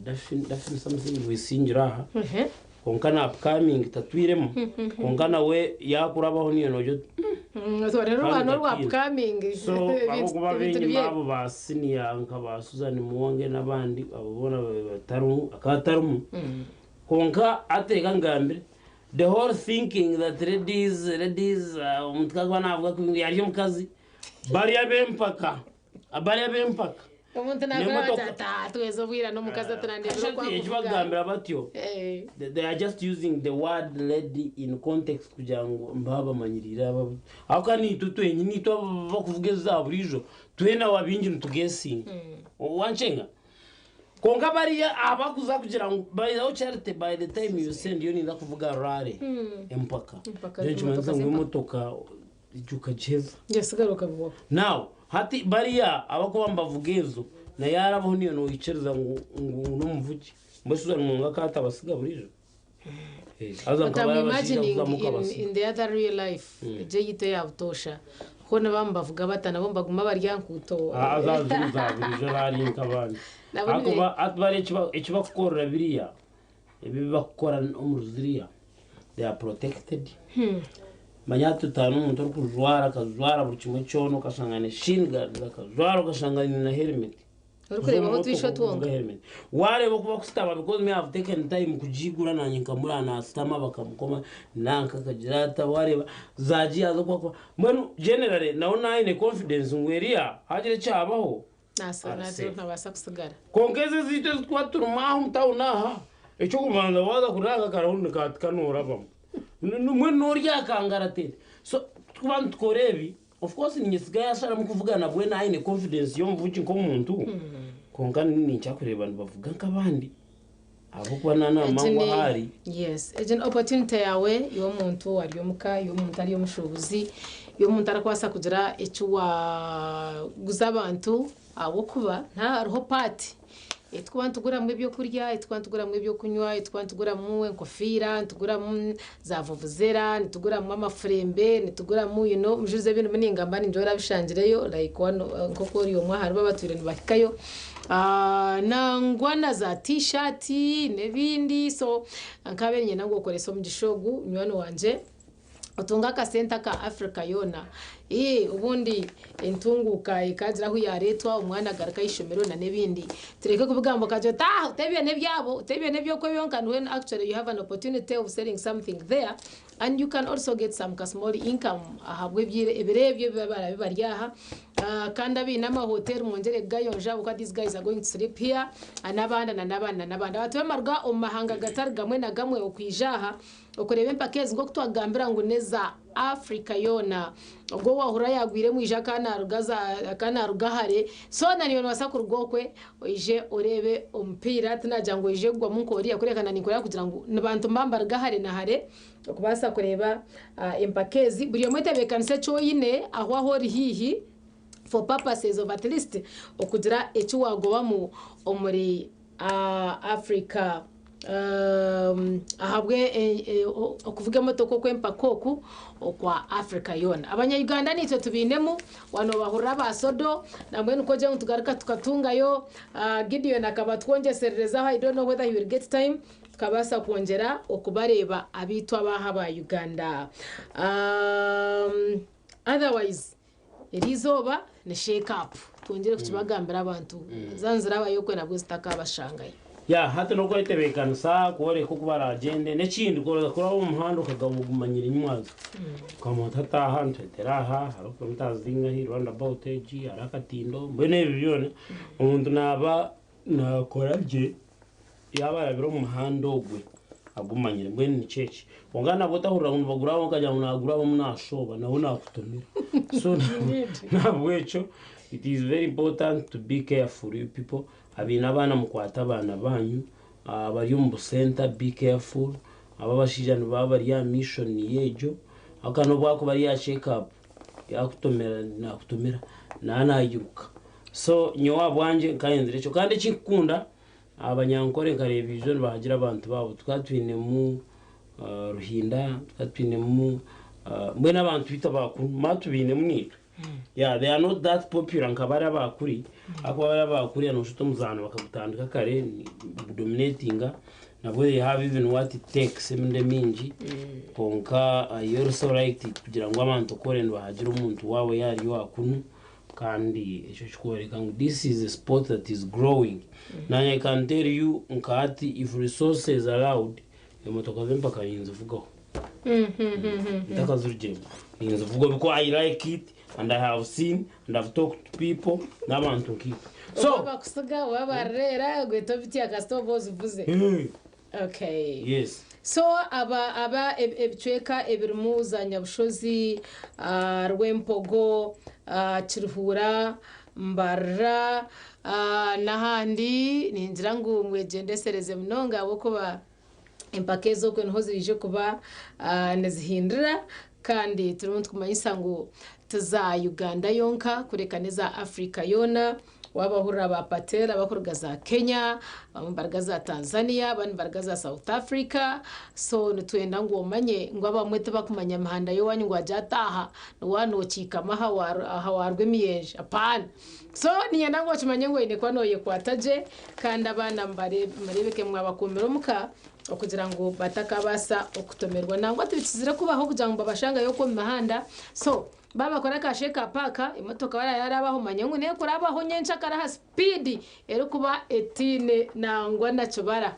Daphne Daphne something Rwesingira aha Ehe. kwonka na upcoming tatwiremu kwonka nawe yakurabaho niyo nogira oti Mm, rero Kandi rwano rwa tatiine. upcoming So ebintu ahabw'okuba ebintu ab'enyima nibyo abo ba senior nka ba Susan Muwonge n'abandi abo boona batarimu akaba atarimu kwonka hati reka ngambire the whole thinking that ladies ladies uh, omuntu kakuba navuga ku ngu yari omukazi bari ab'empaka bari ab'empaka omuntu nakora N'emotoka- ati ata tweza obwira n'omukazi aturandebera oku Kashati akuvuga ekibakugambira batyo Eh. they are just using the word lady in context kugira ngu mbabamanyirire aba ahabw'okuba naitwe twenyini itwe abakuvuga eza buriijo twena abingi nitugesinga wanshenga Kwonka bariya abakuza kugira ngu by the charity by the time you send yo ninza kuvuga rally empaka Empaka Then emotoka nikimanyisa ngu z'empaka. emotoka ijuka giheza yasigara okabiwaho now hati bariya abakuba nibavuga ezo naye arabaho niyo noikiriza ngu ngu nomuvugi mbwenu Susan Mwonga akaba atabasiga burijo Eh, haza But nka I'm bariya abashaija imagining kuzamu in, okabasiga in the other real life egyo eyaitu eya butoosha hoona bamwe nibavuga bata nabo nibaguma bari aha nkuuto Ah, za zinu za burijo bari nk'abandi Nabo nibe- ahakuba hati bariya ekibakukorera biriya ebi bakukora omu ruziriya they are protected manya hati otaana omuntu orikujwara akajwara buri kimwe kyona okashanga aine shin guards akajwara okashanga aine na helmet. Orikureeba aho otwisho twonka. Wareeba oku bakusitama because me have taken time kugigura nanye nkamuraba nasitama bakamukoma nanka akagira ata wareeba za gear z'oku bakuba mbwenu generally nawe naaba aine confidence ngu eriya hagira ekyabaho ari safe. Nabaasa kusigara. Kwonka ezi ezaitu ezitukuba turimu aha omu town aha ekyokubanza waaza kurira aka karawundi nikaatika norabamu mbwenu norya aha kangaratete so tukuba nitukora ebi Of course ninyesiga yasharamu kuvuga nabwe aine confidence y'omuvugi nk'omuntu kwonka ninkya kureeba nibavuga nk'abandi ahabw'okuba na Egi namangu ni ahu ari. yes egi ni opportunity yaawe iwe omuntu ari omuka, iwe omuntu ari omushuubuzi, iwe omuntu arikubaasa kugira eki waaguza abantu ahabw'okuba hariho paati Ei turikuba nituguramu ebyokurya, ei turikuba nituguramu ebyokunywa, ei turikuba nituguramu enkofiira, nituguramu za vuvuzera, nituguramu amafurembe, nituguramu you know mujurizi ebi ndimu ningamba niingira orabishangireyo like one nk'oku ori omwe aharibo abatwire nibahikayo. Nangwa na za T-shirt n'ebindi so nkaabaire niinyenda ngu okorese omugisha ogu munywani wangye. Otunge akasente aka Africa yoona. Ii, Obundi entunguuka ekagira ahu yaareetwa, omwana agaruka aha ishomero na n'ebindi. Tureke kubigamba okagira oti aah oteebyo n'ebyabo, oteebyo n'eby'okwe byonka when actually you have an opportunity of selling something there and you can also get some ka small income ahabw'ebiro ebyo ebi baraabe bari aha. Kandi abaine amahoteeri mwongyere kugayonja ahabw'okuba these guys are going to sleep here n'abandi na n'abandi na n'abandi. Abantu bamaruga omu mahanga gatari gamwe na gamwe okwija aha Okureeba empaka ezi nk'oku twakugambira ngu n'eza Africa yoona. Ogwo owahurira yagwire omwija akaba naruga hare, so naiwe nobaasa kuruga okwe oije oreebe omupiira. Tinagira ngu oije kugwamu nk'oriya kureka naninkorera kugira ngu nibantu mba nibaruga hare na hare okubaasa kureeba empaka ezi. Buri omwe tebeekanisa eki oine ahu ahu ori haihi for purposes of at least okugira eki wagobamu omuri Africa. Ahabwe okuvuga emotoka okw'empaka oku okwa Africa yoona. Abanya Uganda naitwe tubainemu, waaba nobahurira aba sodo, nambwenu ku ogire ngu tugaruka tukatungayo Gideon akaba atwongyesererezaho, I don't know whether he will get time, tukabaasa kwongyera okubareeba abaitu abaaha aba Uganda. Otherwise Eri izooba ni shake up twongyere kukibagambira abantu za nzira abayokwe nabwo zitakabashangayo. Ya hati n'okwetebeekanisa kworeka oku baragyende. N'ekindi ku orikuza kuraba omu muhanda okagaba ogumanyire nyimwaza. Okagamba oti hati aha nitwetera aha, hariho kilometres zingahi, round about egi, hariho akatindo, mbwenu ebyo byona omuntu naaba Naakora gye yaaba arabire omu muhanda ogwe agumanyire. Mbwenu nikyo eki. Kwonka nabwo otahurira ngu nibagurabamu okagira ngu naagurabamu naashooba, nawe naakutomera. So nahabwekyo it is very important to be careful you people. Abaine abaana mukwate abaana baanyu, abari omu busenta be careful, abo abashaija nibaba bari aha mission niyo egyo, ahabw'okuba nobu akuba ari aha check up yaakutomera naakutomera naaba nairuka. So nyowe ahabwangye nkayenzire ekyo kandi ekinkukunda abanyankore nkareeba ijo nibahagira abantu baabo tukaba twinemu Ruhinda tukaba twinemu mbwenu abantu beitu abakuru mara tubainemu naitwe yeah they are not that popular nka bari abakuri ahakuba bari abakuri noshusha oti omuzaano bakagutandika kare nigudominatinga nabwo they have even what it takes emirundi emingi kwonka I also liked it kugira ngu abantu kore nibahagira omuntu waabo yaari owakunu. Kandi ekyo kikworeka ngu this is a sport that is growing. Nanye I can tell you nka hati if resources allowed, emotoka z'empaka ninzivugaho. Ntakazirugiremu ninzivugaho because I like it and I have seen and I've talked to people n'abantu nkaitwe. So, Oba bakusiga oba barreera gweta obitya kasita oba ozivuze. eh, Okay. yes. So aba aba ebicweka ebirimu za Nyabushozi, Rwempogo, Kiruhura, Mbarara n'ahandi ningira ngu mwegyendesereze munonga ahabw'okuba empaka ezi okwe niho ziraije kuba nizihindura kandi turimu nitukumanyisa ngu ti za Uganda yonka kureka n'eza Africa yoona. Waaba ohurira ba Patel abarikuruga za Kenya, abamwe nibaruga za Tanzania, abandi nibaruga za South Africa, so nitwenda ngu omanye ngu abamwe tibakumanya mihanda y'owaanyu ngu agye ataaha waaba nokiikama aha waarwa emiyenje, apaana. So niinyenda ngu okimanye ngu oine kuba nooyekwata gye kandi abaana mureebeke mwabakuumira omuka okugira ngu batakabaasa okutomerwa. Nangwa tibikizire kubaho kugira ngu babashangayo okwo omu mihanda, so. Baabakora aka Sheeka Park, emotoka baraarabaho manya ngu neekurabaho nyenkyakare aha sipiidi erikuba etaine nangwa na kibara.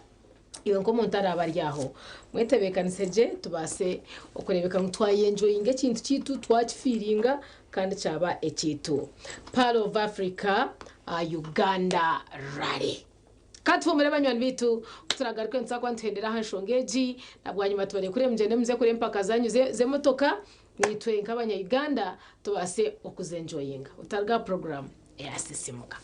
Iwe nk'omuntu araaba ari aho, mwetebeekanise gye tubaase okureebeka ngu twayenjoyinga ekintu kyaitu, twakifiiringa kandi kyaba ekyaitu. Pearl of Africa Uganda Rally. Ka tuhuumure banywani baitu, ku turagaruke nituza kuba nituhendera aha nshonga egi, na bwanyima tubarekure mugyende muze kure empaka zaanyu z'emotoka, naitwe nk'abanya-Uganda tubaase okuzenjoyinga. Otaruga aha puroguraamu eya Sisimuka.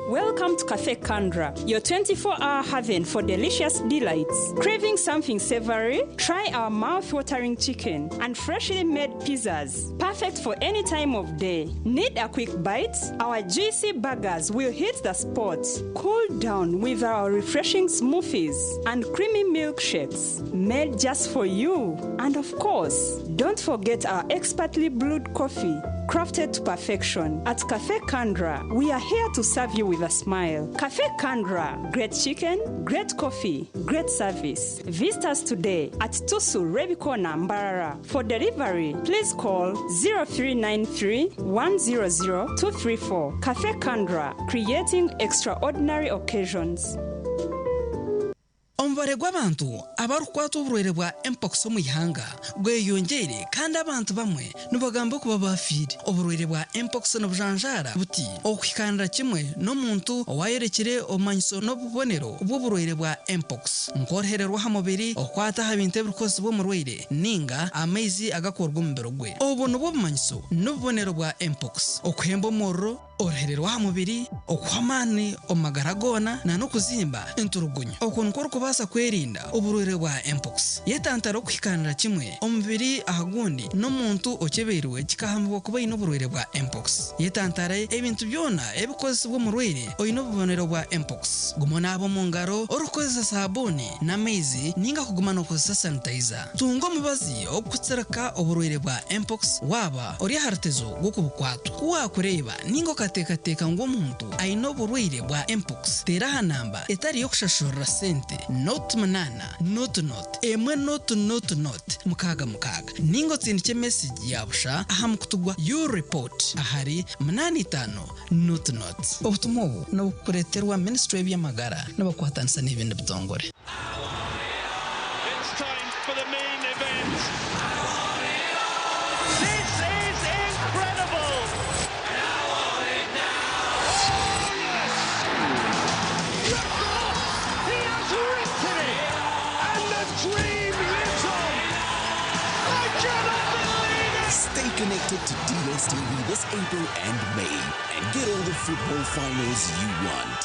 Welcome to Cafe Kandra, your 24 hour haven for delicious delights. Craving something savory? Try our mouth watering chicken and freshly made pizzas, perfect for any time of day. Need a quick bite? Our juicy burgers will hit the spot. Cool down with our refreshing smoothies and creamy milkshakes made just for you. And of course, don't forget our expertly brewed coffee crafted to perfection. At Cafe Kandra, we are here to serve you with a smile. Cafe Kandra, great chicken, great coffee, great service. Visit us today at Tusu Rebikona Mbarara. For delivery, please call 0393 100 234. Cafe Kandra, creating extraordinary occasions. Omubare gw'abantu abarikukwatwa oburwaire bwa Mpox omu ihanga gweyongyeire kandi abantu bamwe nibagamba okuba baafiire. Oburwaire bwa Mpox nibujanjaara buti okuhikaanira kimwe n'omuntu owaayorekire obumanyiso n'obubonero bw'oburwaire bwa Mpox nk'oruhere rw'aha mubiri, okukwata aha bintu ebirikukozesibwa omurwaire ninga amaizi agakuruga omu mubiri gwe. Obu nibwo bumanyiso n'obubonero bwa Mpox, okuhemba omuriro, Oruhere rw'aha mubiri, okuhwa amaani omu magara goona na n'okuzimba enturugunyu. Oku nikwo orikubaasa kwerinda oburwaire bwa mpox. Yetantare okuhikaanira kimwe omubiri aha gundi n'omuntu okyebeirwe kikahamibwa kuba aine oburwaire bwa mpox. Yetantare ebintu byona ebikukozesibwa omurwaire oine obubonero bwa mpox. Guma onaabe omu ngaro orikukozesa saabuuni n'amaizi ninga kuguma nookozesa sanitayiza. Tunga omubazi ogurikutsirika oburwaire bwa mpox waaba ori aha rutezo rw'okubukwatwa. Ku waakureeba ninga okateekateeka ngu omuntu aine oburwaire bwa mpox, teera aha namba etari y'okushashurira sente, nought munaana, nought nought, emwe nought nought nought, mukaaga mukaaga, ninga otsindikye mesegi ya busha aha mukutu gwa U-Report ahari munaana itaano nought nought. Obutumwa obu nibukureeterwa Minisitule y'eby'amagara nibakwatanisa n'ebindi bitongore. Stay connected to DSTV this April and May and get all the football finals you want.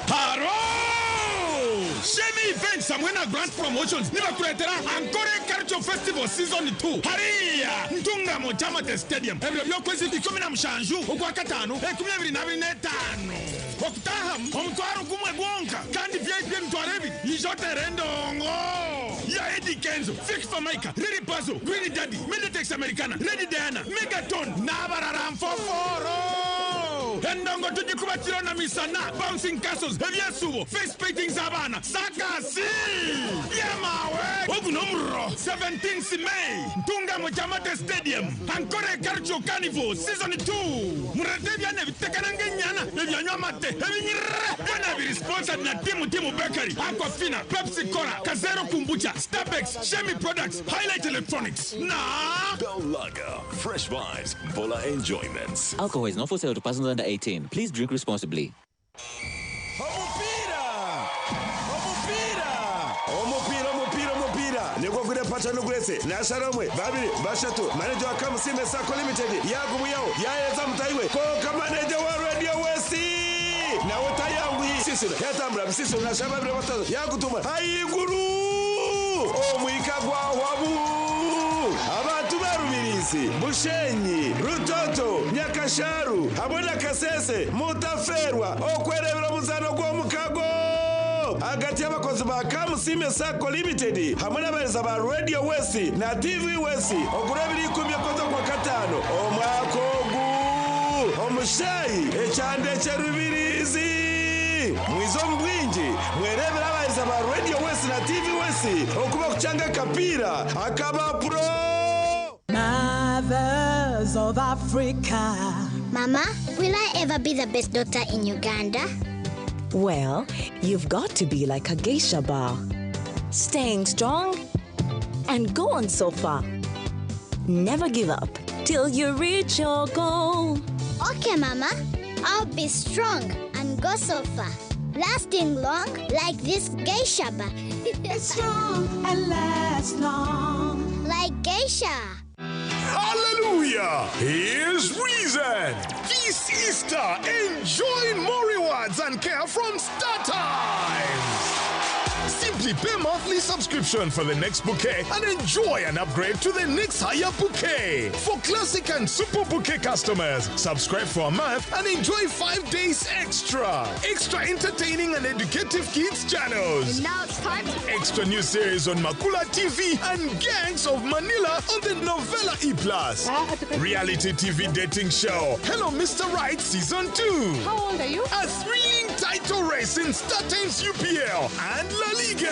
Haro! Shemi Events hamwe na Grant Promotions nibakureetera Ankole Culture Festival Season 2 hariya Ntungamo Kyamate Stadium ebiro by'okwezi 17 Okwakataano enkumi ebiri n'abiri n'etaano. Okutaahamu omutwaro gumwe gwonka kandi VIP emitwaro ebiri ija oteere endongo ya Eddy Kenzo, Fik Fameica, Lil Pazo, Green Daddy, Middletex Americana, Lady Diana, Megaton n'abarara nfoforo! Endongo tugikuba kiro na misana, bouncing castles, ebyesuubo, face painting z'abaana, saakasi! Yemaawe! Ogu n'omuriro! 17th May, Ntungamo Kyamate Stadium, Ankole Cultural Carnival Season 2! Mureete ebyana ebitekana nk'enyana, ebyanywa amate, ebinyirira! Byona biri sponsored na Timu Timu Bakery, Aquafina, Pepsi Cola, Kazero Kombucha, Stabex, Shemi Products, Highlight Electronics na. Bell Lager, fresh vibes, fuller enjoyments. Alcohol is not for sale to persons under 18. Please drink responsibly. Omupiira! Omupiira! Omupiira, omupiira, omupiira! Nigwo guri Pacha Nuguretse, nashara omwe, babiri, bashatu, maneja wa Kamusiime Sacco Limited yagumuyaho, yayeza mutahi we, kwonka maneja wa Radio West nawe tayanguhi. Sisiro yatambura, Sisiro nashara babiri batatu, yagutuma ahaiguru! Omwika gwahwa bu! Abantu barubiriize. Rubirizi, Bushenyi, Rutoto, Nyakasharu hamwe na Kasese mutafeerwa okwereebera omuzaano gw'omukago ahagati y'abakozi ba Kamusiime Sacco Limited hamwe n'abaheereza ba Radio West na TV West ogurwa ebiro ikumi okwezi okwakataano omwaka ogu omu kishaayi ekyanda ekye Rubirizi. Mwije omu bwingi mwereebere abaheereza ba Radio West na TV West oku bakukyanga akapiira akaba puro. Mothers of Africa. Mama, will I ever be the best daughter in Uganda? Well, you've got to be like a geisha bar. Staying strong and go on so far. Never give up till you reach your goal. Okay, Mama. I'll be strong and go so far. Lasting long like this geisha bar. It's strong and lasts long. Like geisha. Hallelujah! Here's reason. This Easter, enjoy more rewards and care from Star Times. Simply pay monthly subscription for the next bouquet and enjoy an upgrade to the next higher bouquet. For classic and super bouquet customers, subscribe for a month and enjoy 5 days extra. Extra entertaining and educative kids channels. And now it's time to Extra new series on Makula TV and Gangs of Manila on the Novella E Plus. Reality TV dating show Hello Mr. Right Season 2. How old are you? A thrilling title race in Star Times UPL and La Liga.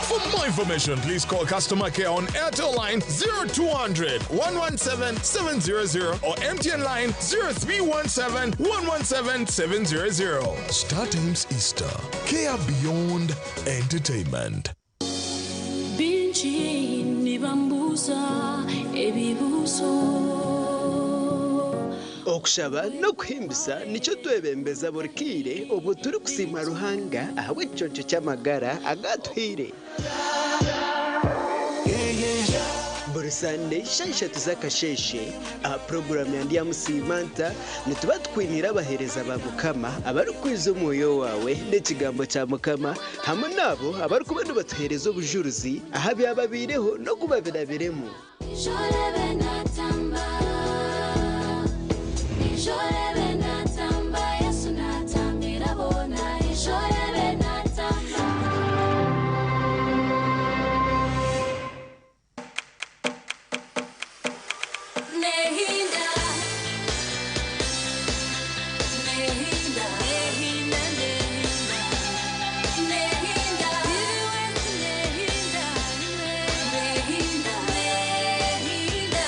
For more information, please call customer care on Airtel line 0200 117 700 or MTN line 0317 117 700. Star Times Easter. Care beyond entertainment. Bingi nibambuza ebibuzo. Okushaba n'okuhimbisa nikyo twebembeza buri kiire obwo turi kusiima Ruhanga ahabw'ekiconco ky'amagara agatuhaire. Buri Sande 3 z'akasheshe aha puroguramu ya Ndyamusiimanta nituba tukwinira abaheereza ba Mukama abarikwiza omwoyo waawe n'ekigambo kya Mukama hamwe n'abo abarikuba nibatuheereza obujuruzi aha byababaireho n'oku babirabiremu. Ijorebe natamba, ijorebe natamba, Yesu natambira bona, ijorebe natamba. Nehinda, nehinda, nehinda, nehinda, nehinda, nehinda, nehinda, nehinda.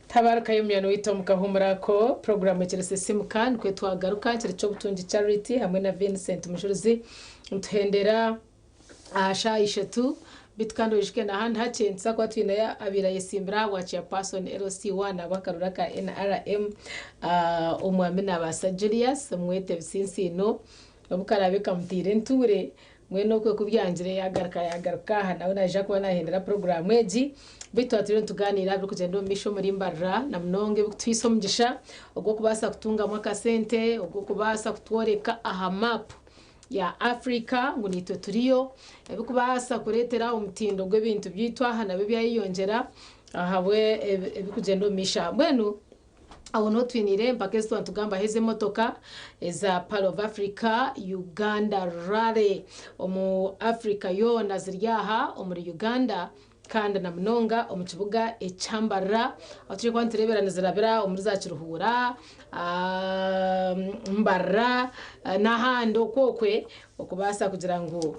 Tabaruka y'omuyano waitu omukahumurako puroguramu ekirese simuka nikwe twagaruka kiri ky'obutungi Charity hamwe na Vincent Mujuruzi nituhendera aha shaaha 3. Bitu kandi oijukye n'ahandi hakye nituza kuba twineyo abiire ayesimbire aha bwa chairperson LC1 abw'akaruru ka NRM, omwami Nabaasa Julius mwete Bisinsiino. Obu karabe kamutiire entuure mwene okwe kubyangire yagaruka yagaruka aha nawe naija kuba nahendera puroguramu egi. Bitu twaturiyo nituganiira birikugyenda omu maisho omuri Mbarara, na munonga ebikutuhiisa omugisha ogw'okubaasa kutungamu akasente, ogw'okubaasa kutworeka aha maapu ya Africa ngu niitwe turiyo, ebikubaasa kureetera omutindo gw'ebintu byaitu aha nabyo byayeyongyera ahabwe ebikugyenda omu maisho aha. Mbwenu aho niho twiniire empaka ezi tuba nitugambaho ez'emotoka eza Pearl of Africa Uganda Rally omu Africa yoona ziri aha omuri Uganda, kandi na munonga omu kibuga ekyambarara aho turi kuba nitureebera nizirabira omuri za Kiruhura, Mbarara n'ahandi okwokwe, okubaasa kugira ngu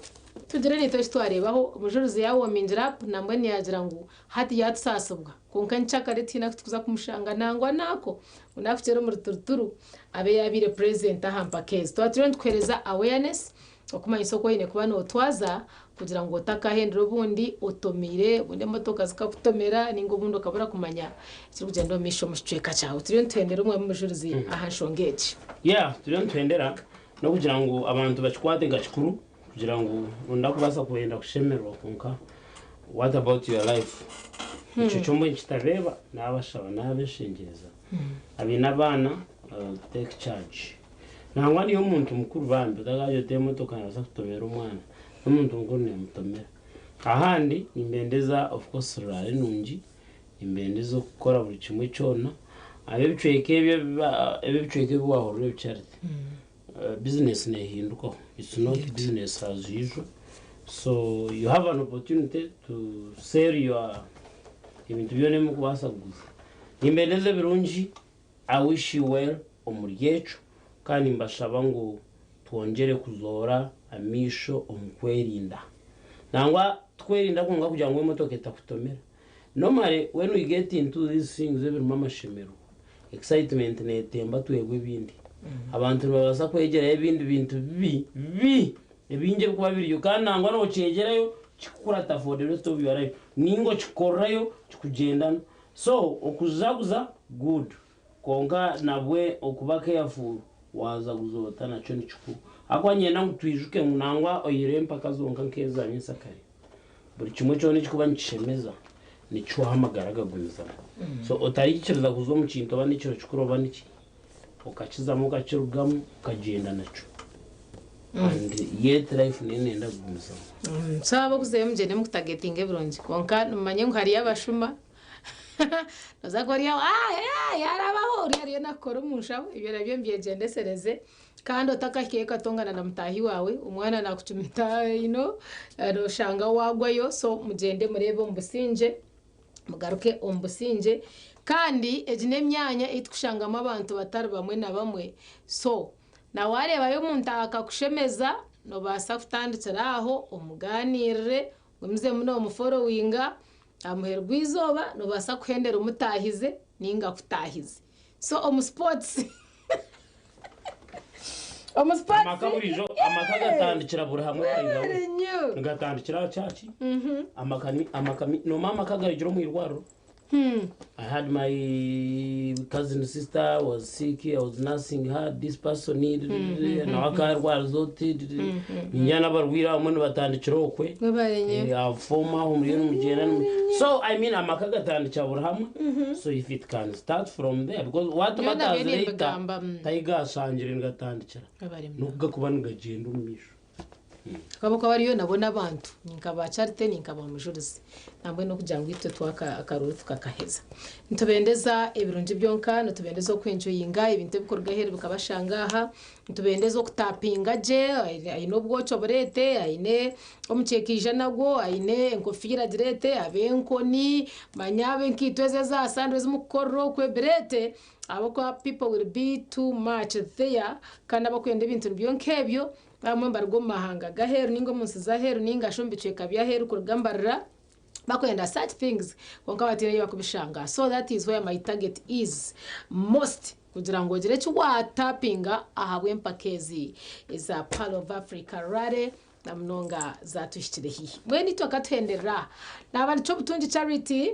tugire nitwe eki twareebaho. Omujuruzi yawomingira up nambwenu yagira ngu hati yatusaasibwa, konka nkyakare tihaine aku tukuza kumushanga nangwa nako ngu nakukyera omuri turuturu abe yabiire present aha mpaka ezi. Tuba turiyo nitukuheereza awareness okumanyisa oku oine kuba nootwaza kugira ngu otakahendera obundi otomiire, obundi emotoka zikakutomera, ninga obundi okabura kumanya ekirikugyenda omu maisho omu kicweka kyawe. Turiyo nituhendera omwami Mujuruzi aha nshonga egi. Ya, turiyo nituhendera n'okugira ngu abantu bakikwate nka kikuru, kugira ngu ondakubaasa kwenda kushemererwa, konka what about your life? Ekyo kyomwe kitareeba n'abashaba n'abeshengyereza abaine abaana, take charge. Nangwa niyo omuntu mukuru bambi otakagira oti emotoka nabaasa kutomera omwana, n'omuntu mukuru nemutomera. Ahandi nimbendeza of course rurara enungi, nimbendeza okukora buri kimwe kyona. Ab'ebicweka ebyo ab'ebicweka ebi waahurira ebi Charity, business neehindukaho, it's not business as usual. So you have an opportunity to sell your ebintu byona ebi murikubaasa kuguza. Nimbendeza ebirungi, I wish you well omuri ekyo kandi nimbashaba ngu twongyere kuzoora amaisho omu kwerinda. Nangwa tikwerinda kwonka kugira ngu emotoka etakutomera. Normally when we get into these things ebirimu amashemererwa, excitement neetemba twebwa ebindi. Abantu nibabaasa kwegyerayo ebindi bintu bibi bibi ebingi ebirikuba biriyo kandi nangwa nookyegyerayo kikukurata for the rest of your life nainga okikorerayo kikugyendana. So okujaguza good kwonka nabwe okuba careful waazaguza ota nakyo nikikuru. Ahakuba niinyenda ngu twijuke ngu nangwa oihireho empaka zonka nk'eza nyensakare, buri kimwe kyona ekirikuba nikishemeza nikihwaho amagara gagumizamu. So otariikiriza kuza omu kintu oba n'ekiro kikuru oba niki, okakizamu okakirugamu okagyenda nakyo and yet life neyo neyenda kugumizamu. So abokuzayo mugyende mukutagetinga ebirungi kwonka mumanye ngu hariyo abashuma noza kuba ori aho aah yarabaho oriya ariyo nakukora omu nshaho ebyo nabyo mubyegyendesereze kandi otakahikayo okatongana na mutaahi waawe omwana nakucumita you know noshanga wagwayo so mugyende mureebe omu busingye. Mugaruke omu busingye. Kandi egi n'emyanya ei turikushangamu abantu batari bamwe na bamwe. So, na waareebayo omuntu akakushemeza, noobaasa kutandikira aho omugaaniirire, ogumizemu noomuforowinga, aha muheru gw'eizooba noobaasa kuhendera omutaahize nainga akutaahize. So, omu sports omu sports Amaka buriijo amaka gatandikira buri hamwe by the way. Nigatandikira aha church. Amaka ni amaka noomanya amaka garugire omu irwariro. I had my cousin sister was sick, I was nursing her, this person nawe akarwariza oti ningira n'abarwaire abamwe nibatandikira okwe. Former aho muriyo nimugyenda so I mean amaka gatandikira buri hamwe so if it can start from there because what matters later taigashangire nigatandikira n'okugakuba nigagyenda omu maisho. Ahabw'okuba bariyo nabo n'abantu, ni nka ba Charity, ni nka ba Mujurizi. Nambwenu n'okugira ngu itwe twaka akaruuru tukakaheza. Nitubendeza ebirungi byonka, nitubendeza okwenjoyinga ebintu ebikuruga aheeru bikabashanga aha, nitubendeza okutapinga gye, aine obwoki obureete, aine omukyeka aije nagwo, aine enkofiira agireete, ab'enkoni, manya ab'enkaito ezi eza sando ezi murikukorera okwe bireete ahabw'okuba people will be too much there kandi abakwenda ebintu nibyo nk'ebyo Abamwe nibaruga omu mahanga g'aheeru nainga omu nsi z'aheeru nainga shi omu bicweka by'aheeru kuruga Mbarara bakwenda such things kwonka bataine ei bakubishanga. So that is where my target is most kugira ngu ogire eki waatapinga ahabw'empaka ezi eza Pearl of Africa Rally na munonga zaatuhikire haihi. Mbwenu itwe akatuhenderera aha. Naaba nikyo Obutungi Charity.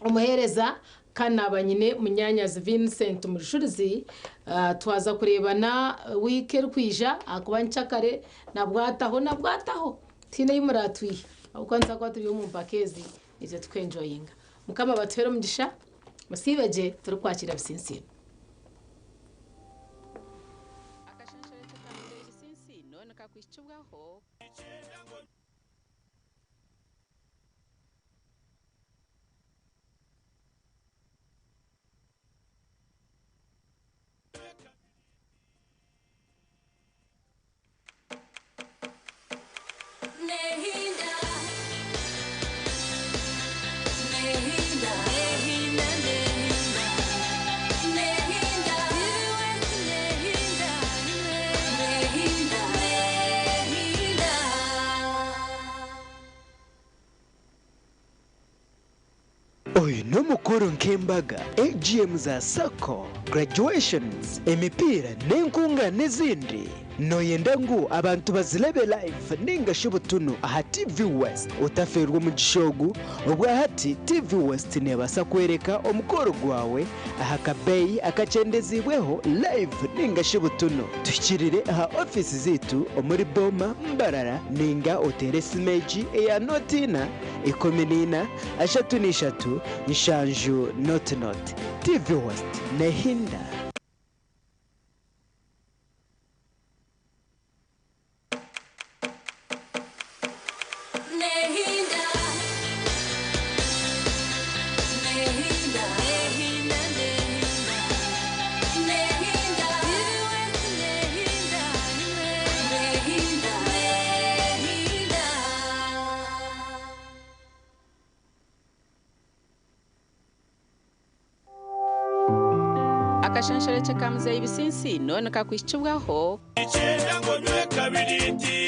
Omuheereza kandi naaba nyine munyaanyazi Vincent Mujurizi. Twaza kureebana wiiki erikwija ahakuba nkyakare nabwataho nabwataho tihaine ei muraatwihe ahabw'okuba nituza kuba turi omu mpaka ezi naitwe tukwenjoyinga. Mukama abatuheere omugisha, musiibe gye turikwakiira Bisinsiino. Akashonshorekye ka Muzeeyi Bisinsiino nikakuhikibwaho. Oyu n'omukoro nk'embaga, AGM za sacco, graduations, emipiira n'enkungaana ezindi. Nooyenda ngu abantu bazirebe live ninga shi butunu aha TV West? Otafeerwa omugisha ogu, obwahati TV West neebaasa kworeka omukoro gwawe aha kabeeyi akakyendeziibweho live ninga shi butunu. Tuhikirire aha ofiisi zaitu omuri Booma, Mbarara ninga oteere esimu egi eya nooti ina, 14, 33, 70 0 0. TV West nehinda. Nehinda. Nehinda. Nehinda, nehinda. Nehinda. Nehinda. Nehinda. Nehinda. Akashenshoreke ka muzeeyi Bisinsiino nikakwihikibwaho. Icyenda ngo nywe kabiriti.